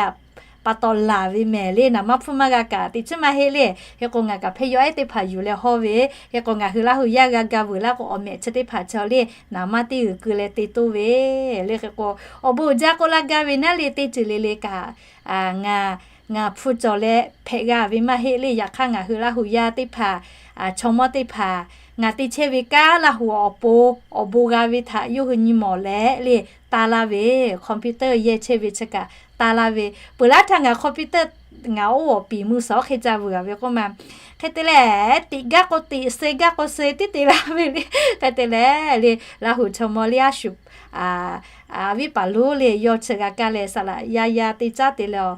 pa taw laˬ ve mehˍ le. Naˍ maˇ hpfuhˇ maˇ g'a kaꞈ teꞈ chiˉ maˇ heˆ le. Hk'e k'o ngaˬ kaꞈ hpehˇ yaw ehˉ teˇ hpaˍ yuˬ leh hawˇ ve. Hk'e k'o ngaˬ hui Laˇ huˍ yaˇ g'a ga vuiˬ laˇ k'o awˬ meh chi teˇ hpaˍ chaw le naˍ maˇ teˇ g'uiˬ keu leh te toˇ ve le. Hk'e k'o awˬ bon uiˍ jaˇ k'oˆ laˇ gaˇ ve naˉ le teˇ ceuˬ le le kaꞈ ngaˬ, ngaˬ hpu cawˬ leh hpehꞈ g'a ve maˇ heˆ le. Yaꞈ hk'aˇ ngaˬ hui Laˇ huˍ yaˇ teˇ hpaˍ, chaw mawˇ teˇ hpaˍ ngaˬ te chehˇ ve kanˉ Laˇ huˍ awˬ pon awˬ bon g'a ve htaꞈ yawˇ hui nyi mawˬ leh le taˇ laˇ ve, computer yehˇ chehˇ ve chi kaꞈ taˇ laˇ ve. Peuˬ laˉ htaˇ ngaˬ computer ngaˬ oˇ awˬ piˍ mui suhˍ hk'e ca vuiˬ a ve k'oˆ ma. Hk'e te leh teꞈ gaˇ k'o teꞈ, suh gaˇ k'o suh tiˉ te laˇ ve le. Hk'e te leh le Laˇ huˍ chaw mawˇ le a shuˍ a viˉ paˍ lonˉ le yawˇ chi g'a kaˇ leh saˍ laꞈ yaˇ yaˇ te caˉ te leh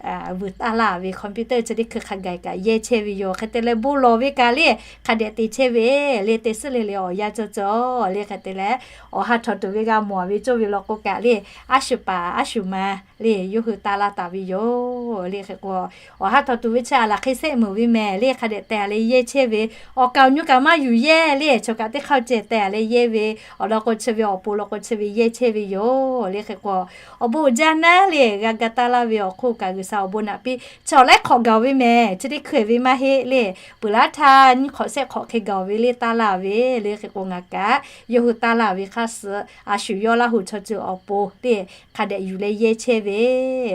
vuiˬ taˇ laˇ ve computer chi teˇ hkui hk'a gaˬ kaꞈ yehˇ chehˇ ve yoˬ. Hk'e te leh bon lawˬ ve kaꞈ le hk'a dehꞈ te chehˇ ve le, te suhˉ le le awˬ yanˇ cawˬ cawˬ le. Hk'e te leh awˬ ha htawnˍ tuˬ ve g'a mawˬ ve cawˇ ve law k'o kaꞈ le a shuˍ paˍ a shuˍ ma le yawˇ hui taˇ laˇ taˍ ve yoˬ le. Hk'e k'o awˬ ha htawnˍ tuˬ ve chi a laˬ hk'e sehˆ meunˍ ve mehˍ le hk'a dehꞈ te a leh yehˇ chehˇ ve. Awˬ kaˍ awˬ nyu kaꞈ maˇ yuˬ yehˇ le, chaw kaꞈ teˇ hk'aˇ ceh te a leh yehˇ ve. Awˬ lawn k'o chi ve awˬ pon law k'o chi ve yehˇ chehˇ ve yoˬ le. Hk'e k'o awˬ bon uiˍ jaˇ naˉ le g'a ga taˇ laˇ ve awˬ hk'oˆ kaꞈ G'uiˬsha awˬ bon naꞈ piˇ. Chaw laiˉ hk'awꞈ gaˬ ve mehˍ, chi teˇ hkui ve maˇ heˆ le. Peuˬ laˉ htaˇ nyiˇ hk'awꞈ shehˆ hk'awꞈ hk'e gaˬ ve le taˇ laˇ ve le. Hk'e k'o ngaˬ kaꞈ yawˇ hui taˇ laˇ ve hk'aˇ suh a shuˍ yawˇ Laˇ huˍ chaw ceuˬ awˬ pon le hk'a dehꞈ yuˬ leh yehˇ chehˇ ve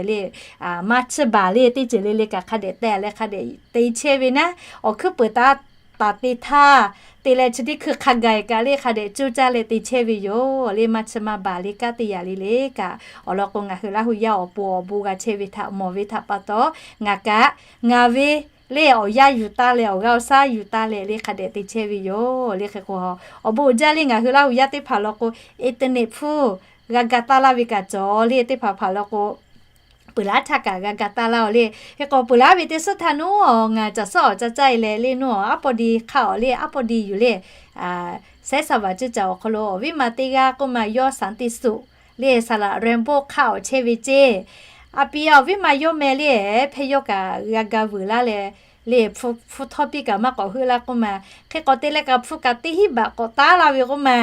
le. Maˇ chiˇ baˬ le teˇ ceuˬ le le kaꞈ hk'a dehꞈ te leh hk'a dehꞈ te chehˇ ve naˉ, awˬ hkuiˉ peuˍ taˍ taˍ te htaˇ te leh chi teˇ hkui hk'a gaˬ kaꞈ le hk'a dehꞈ coˇ caˇ leh te chehˇ ve yoˬ le. Maˇ chiˇ maˇ baˬ le kanˉ te yaꞈ le le kaꞈ awˬ lawn k'o ngaˬ hui Laˇ huˍ yaˇ awˬ pon awˬ bon g'a chehˇ ve htaꞈ mawˬ ve htaꞈ pa taw ngaˬ kaꞈ ngaˬ ve le awˬ yanˇ yuˬ taˇ leh awˬ g'aˇ awˬ shaˉ yuˬ taˇ leh le hk'a dehꞈ te chehˇ ve yoˬ le. Hk'e k'o awˬ bon uiˍ jaˇ le ngaˬ hui Laˇ huˍ yaˇ teˇ hpaˍ law k'o internet hpfuhˇ g'a ga taˇ laˇ ve kaꞈ cawˬ le. Teˇ hpaˍ hpaˍ law k'o peuˬ laˉ htaˇ kaꞈ g'a ga taˇ laˇ oˬ le. Hk'e k'o peuˬ laˉ ve teˇ suhˉ htaˇ naˉ awˬ ngaˬ caˬ suhˉ awˬ ca caˇ e leh le naˉ awˬ aˉ pawˇ di hk'aˇ awˬ le aˉ pawˇ di yuˬ le. Sehˉ saˍ vaˍ ceuˇ caˬ awˬ hk'aw lo awˬ viˉ ma teˇ g'aˇ k'oˆ ma yawˇ สันติสุข le saˍ laꞈ แรมโบ้ hk'aˇ awˬ chehˇ ve ceˇ. A pi awˬ viˉ ma yawˇ meh le, hpehˇ yawˇ kaꞈ g'a ga vuiˬ laˇ leh, le hpu htawˇ piˇ kaꞈ maˇ k'awꞈ heuˆ laˇ k'oˆ ma. Hk'e k'awꞈ te leh kaꞈ hpu kaꞈ teˇ hinˉ baꞈ k'awꞈ taˉ laˇ ve k'oˆ ma.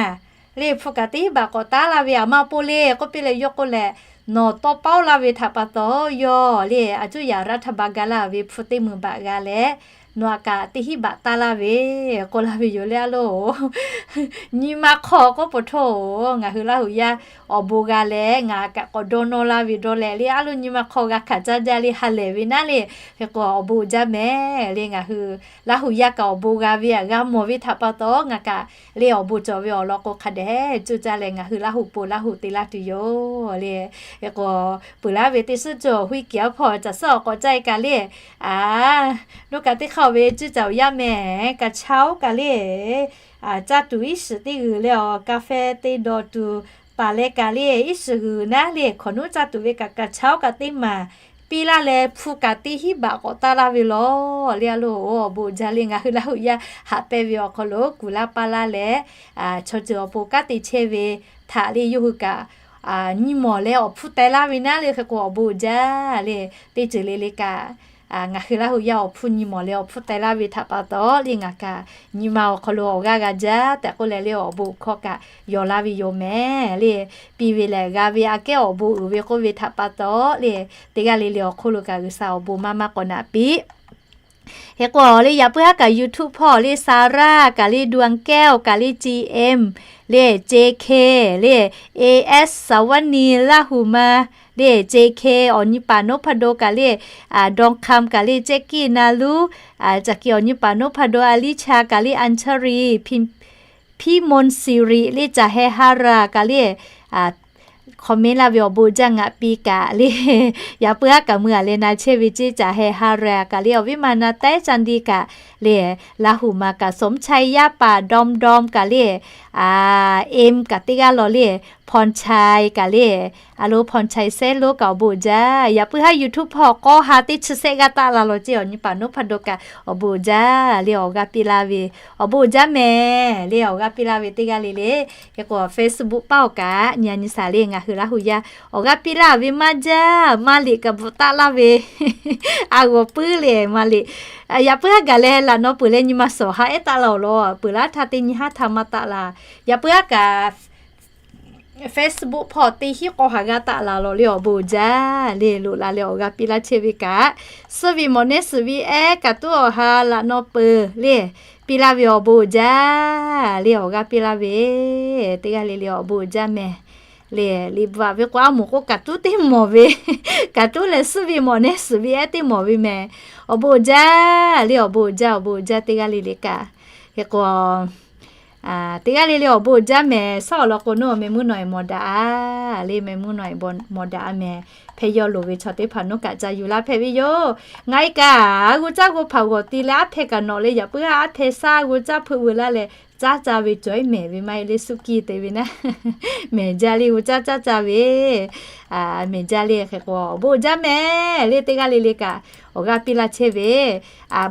Le hpu kaꞈ teˇ hinˉ baꞈ k'awꞈ taˉ laˇ ve, aˬ ma awˬ pon le k'oˆ piˇ leh yawˇ k'oˆ leh, nawˬ tawˇ paoˉ laˇ ve htaꞈ pa taw, yawˇ le a cuˇ yaˍ raˇ htaˇ ba ga laˇ ve hpu teˇ meuˇ baꞈ g'a leh, nawˬ aꞈ kaꞈ teˇ hinˉ baꞈ taˉ laˇ ve k'oˆ laˇ ve yoˬ le a loˬ. Nyi ma hk'aw k'oˆ peuˬ htaˇ, ngaˬ hui Laˇ huˍ yaˇ awˬ bon g'a leh ngaˬ kaꞈ k'awꞈ dawˇ nawˇ laˇ ve dawˇ leh le a loˬ nyi ma hk'aw g'a hkanˍ caˇ jaˇ le ha lehˬ ve naˉ le. Hk'e k'o awˬ bon jaˇ mehˍ le ngaˬ hui Laˇ huˍ yaˇ kaꞈ awˬ bon g'a ve aꞈ g'a mawˬ ve htaꞈ pa taw ngaˬ kaꞈ le awˬ bon cawˬ ve awˬ lawn k'o hk'a dehꞈ cuˇ caˇ leh ngaˬ hui Laˇ huˍ pon Laˇ huˍ te laˇ tuˬ yoˬ le. Hk'e k'o peuˬ laˇ ve teˇ suhˉ cawˬ huiˉ kiˬ aˉ hpawˇ caˬ suhˉ awˬ k'awꞈ caˇ e kaꞈ le, a, nawˬ kaꞈ teˇ hk'aˇ ve cuˇ caˇ awˬ yaˇ mehˍ, kaꞈ chaˇ oˉ kaꞈ le, caˇ tuˬ iˉ shiˍ teˇ g'uiˬ leh awˬ ka feh te dawˬ tuˬ taˍ leh kaꞈ le iˉ shiˍ g'uiˬ naˉ le hkawꞈ nuˉ caˇ tuˬ ve kaꞈ kaꞈ chaˇ oˉ kaꞈ teˇ maˬ piˇ laˇ leh hpu kaꞈ teˇ hinˉ baꞈ k'awꞈ taˉ laˇ ve lawˬ le a loˬ. Awˬ bon jaˇ le ngaˬ hui Laˇ huˍ yaˇ haꞈ pehnˇ ve awˬ hk'aw lo kuˬ laˇ paˇ laˇ leh, chaw ceuˬ awˬ pon kanˉ te chehˇ ve htaꞈ le yawˇ hui kaꞈ nyi mawˬ leh awˬ hpfuhˇ teh laˇ ve naˉ le. Hk'e k'o awˬ bon jaˇ le teˇ ceuˬ le le kaꞈ ngaˬ hui Laˇ huˍ yaˇ awˬ hpfuhˇ nyi mawˬ leh awˬ hpfuhˇ teh laˇ ve htaꞈ pa taw le ngaˬ kaꞈ nyi ma awˬ hk'aw lo awˬ g'aˇ g'a jaˇ tehꞈ k'oˆ leh le awˬ bon hkawˇ kaꞈ yaw laˇ ve yoˬ mehˍ le. Piˇ ve lehˬ g'a ve aꞈ kehˉ awˬ bon uiˍ ve k'oˆ ve htaꞈ pa taw le, teˇ g'aˇ le le awˬ hk'oˆ lo kaꞈ G'uiˬsha awˬ bon maˇ maˇ k'awꞈ naꞈ piˇ. Hk'e k'o le yaꞈ puiˉ haˉ kaꞈ YouTube hpawˇ le Sarah kaꞈ le Dawˇ Kehˇ kaꞈ le Ci Em le Ceh Hkeh le, A S Saˍvaˉniˆ Laˇ huˍ ma le Ceh Hkeh awˬ nyi paˍ Noˉ Hpa Do kaꞈ le, Dawˇ Hkam kaꞈ le Ceh Kiˆ Na Luˉ, caˬ kiˬ awˬ nyi paˍ Noˉ Hpa Do, Aliˇ Cha kaꞈ le Anˍ Chaˇ Riˍ, Hpiˇ Mon Siˍriˍ le caˬ heh ha raˬ kaꞈ le comment laˇ ve awˬ bon jaˇ ngaˬ piˇ kaꞈ le. Yaꞈ puiˉ haˉ kaꞈ mui aꞈ leh na chehˇ ve ceˇ caˬ heh ha raˬ kaꞈ le awˬ viˉ ma na taiˉ ca ndiˇ kaꞈ le, Laˇ huˍ ma kaꞈ Sawˍ mvuhˇ Chaiˇ yaˇ paˍ Dawˇ Dawˇ kaꞈ le, Em kaꞈ teˇ g'aˇ lawˬ le, Hpawnˍ Chaiˇ kaꞈ le, a lo Hpawnˍ Chaiˇ Sehˉ lonˉ kaꞈ awˬ bon jaˇ. Yaꞈ puiˉ haˉ YouTube hpawˇ k'awˇ ha teˇ chi sehˆ g'aˇ taˆ la lawˬ ceˇ awˬ nyi paˍ Noˉ Hpa Do kaꞈ awˬ bon jaˇ le awˬ g'aˇ piˇ laˇ ve, awˬ bon jaˇ mehˍ le awˬ g'aˇ piˇ laˇ ve teˇ g'aˇ le le. Hk'e k'o Facebook paˇ awˬ kaꞈ nyi a nyi shaˍ le ngaˬ hui Laˇ huˍ yaˇ awˬ g'aˇ piˇ laˇ ve maˇ jaˇ, maˇ liꞈ kaꞈ bvuhꞈ taˆ laˇ ve a g'awˬ puiˉ le maˇ liꞈ. Yaꞈ puiˉ haˉ gaˬ leh laꞈ naw peuˬ leh nyi ma shawˍ ha ehˉ taˆ la awˬ lawn peuˬ laˇ htaˇ teˇ nyi haˉ htaˇ maˇ taˆ la. Yaꞈ puiˉ haˉ kaꞈ Facebook hpawˇ teˇ hinˉ k'awˇ ha g'aˇ taˆ la lawˬ le awˬ bon jaˇ le loꞈ la leh awˬ g'aˇ piˇ laˇ chehˇ ve kaꞈ, suhˆ ve mawˬ nehˉ suhˍ ve ehˉ kaꞈ tuˉ awˬ ha laꞈ naw peuˬ le piˇ laˇ ve awˬ bon jaˇ le awˬ g'aˇ piˇ laˇ ve teˇ g'aˇ le le awˬ bon jaˇ mehˍ. Le liꞈ bvuhꞈ ve k'o a moˍ k'o kaꞈ tuˉ teˇ mawˬ ve, kaꞈ tuˉ leh suhˆ ve mawˬ nehˉ suhˍ ve ehˉ teˇ mawˬ ve mehˍ. Awˬ bon jaˇ le awˬ bon jaˇ awˬ bon jaˇ teˇ g'aˇ le le kaꞈ. Hk'e k'o teˇ g'aˇ le le awˬ bon jaˇ mehˍ. Shaˉ awˬ lawn k'o nawˬ meh mvuhˇ naw e mawˬ daꞈ a le meh mvuhˇ naw e mawˬ daꞈ a mehˍ. Hpehˇ yawˇ loˍ ve chaw teˇ hpaˍ nawˬ kaꞈ ca yuˬ laˇ hpehꞈ ve yoˬ. Ngaˬ e kaꞈ g'uˇ caˇ g'uˇ hpaˍ g'awˬ ti leh aˉ hpehˇ kaꞈ nawꞈ le yaꞈ puiˉ haˉ aˉ hpehˇ shaˉ g'uˇ caˇ hpeuꞈ veu laˇ leh caˉ ca ve cawˬ iˉ mehˍ ve maˇ heˆ le suˆ kiˇ te ve naˉ mehˍ jaˇ le g'uˇ caˇ caˉ ca ve mehˍ jaˇ le hk'e k'o awˬ bon jaˇ mehˍ le teˇ g'aˇ le le kaꞈ awˬ g'aˇ piˇ laˇ chehˇ ve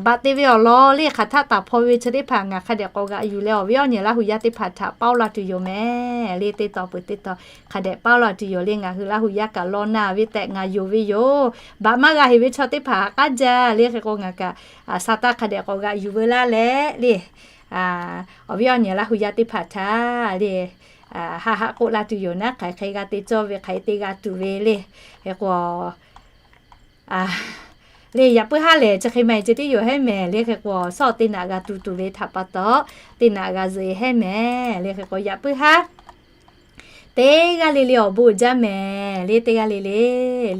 baꞈ te ve awˬ lawn le hk'aˬ htaˆ taˍ hpaw ve chi teˇ hpaˍ ngaˬ hk'a dehꞈ k'awꞈ g'aꞈ yuˬ leh awˬ viˉ awˬ nyi Laˇ huˍ yaˇ teˇ hpaˍ htaꞈ paoˉ la tuˬ yoˬ mehˍ le teˇ taw peuˬ teˇ taw hk'a dehꞈ paoˉ la tuˬ yoˬ le ngaˬ hui Laˇ huˍ yaˇ kaꞈ lawˇ na ve tehꞈ ngaˬ yonˍ ve yoˬ. Baꞈ maˇ g'a heˍ ve chaw teˇ hpaˍ haꞈ k'aˉ jaˇ le hk'e k'o ngaˬ kaꞈ shaˍ taˇ hk'a dehꞈ k'awꞈ g'aꞈ yuˬ veu laˇ leh le awˬ viˉ awˬ nyi Laˇ huˍ yaˇ teˇ hpaˍ htaꞈ le haˆ haˆ k'oˆ la tuˬ yoˬ naˉ hk'aˬ hk'e g'a te cawˇ ve hk'aˬ hk'e te g'a tuˬ ve le hk'e k'o le yaꞈ puiˉ haˉ lehˬ chi hk'e maˇ heˆ ceh tiˉ yoˬ heˉ mehˍ le hk'e k'o shaw teˇ naꞈ g'a tu tuˬ ve htaꞈ pa taw teˇ naꞈ g'a zuhꞈ e heˉ mehˍ le hk'e k'o yaꞈ puiˉ haˉ teˇ g'aˇ le le awˬ bon uiˍ jaˇ mehˍ le teˇ g'aˇ le le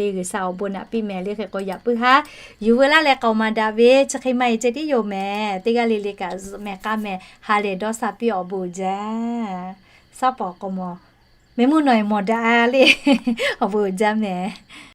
le G'uiˬsha awˬ bon naꞈ piˇ mehˍ le hk'e k'o yaꞈ puiˉ haˉ yuˬ veu laˇ leh k'aoˍ maˍ daꞈ ve chi hk'e maˇ heˆ ceh tiˉ yoˬ mehˍ. Teˇ g'aˇ le le kaꞈ zuhꞈ mehˍ k'a mehˍ ha lehˬ dawˇ sha piˇ awˬ bon uiˍ jaˇ. Shaˉ pawˍ k'o mawˬ meh mvuhˇ naw e mawˬ daꞈ le awˬ bon uiˍ jaˇ mehˍ.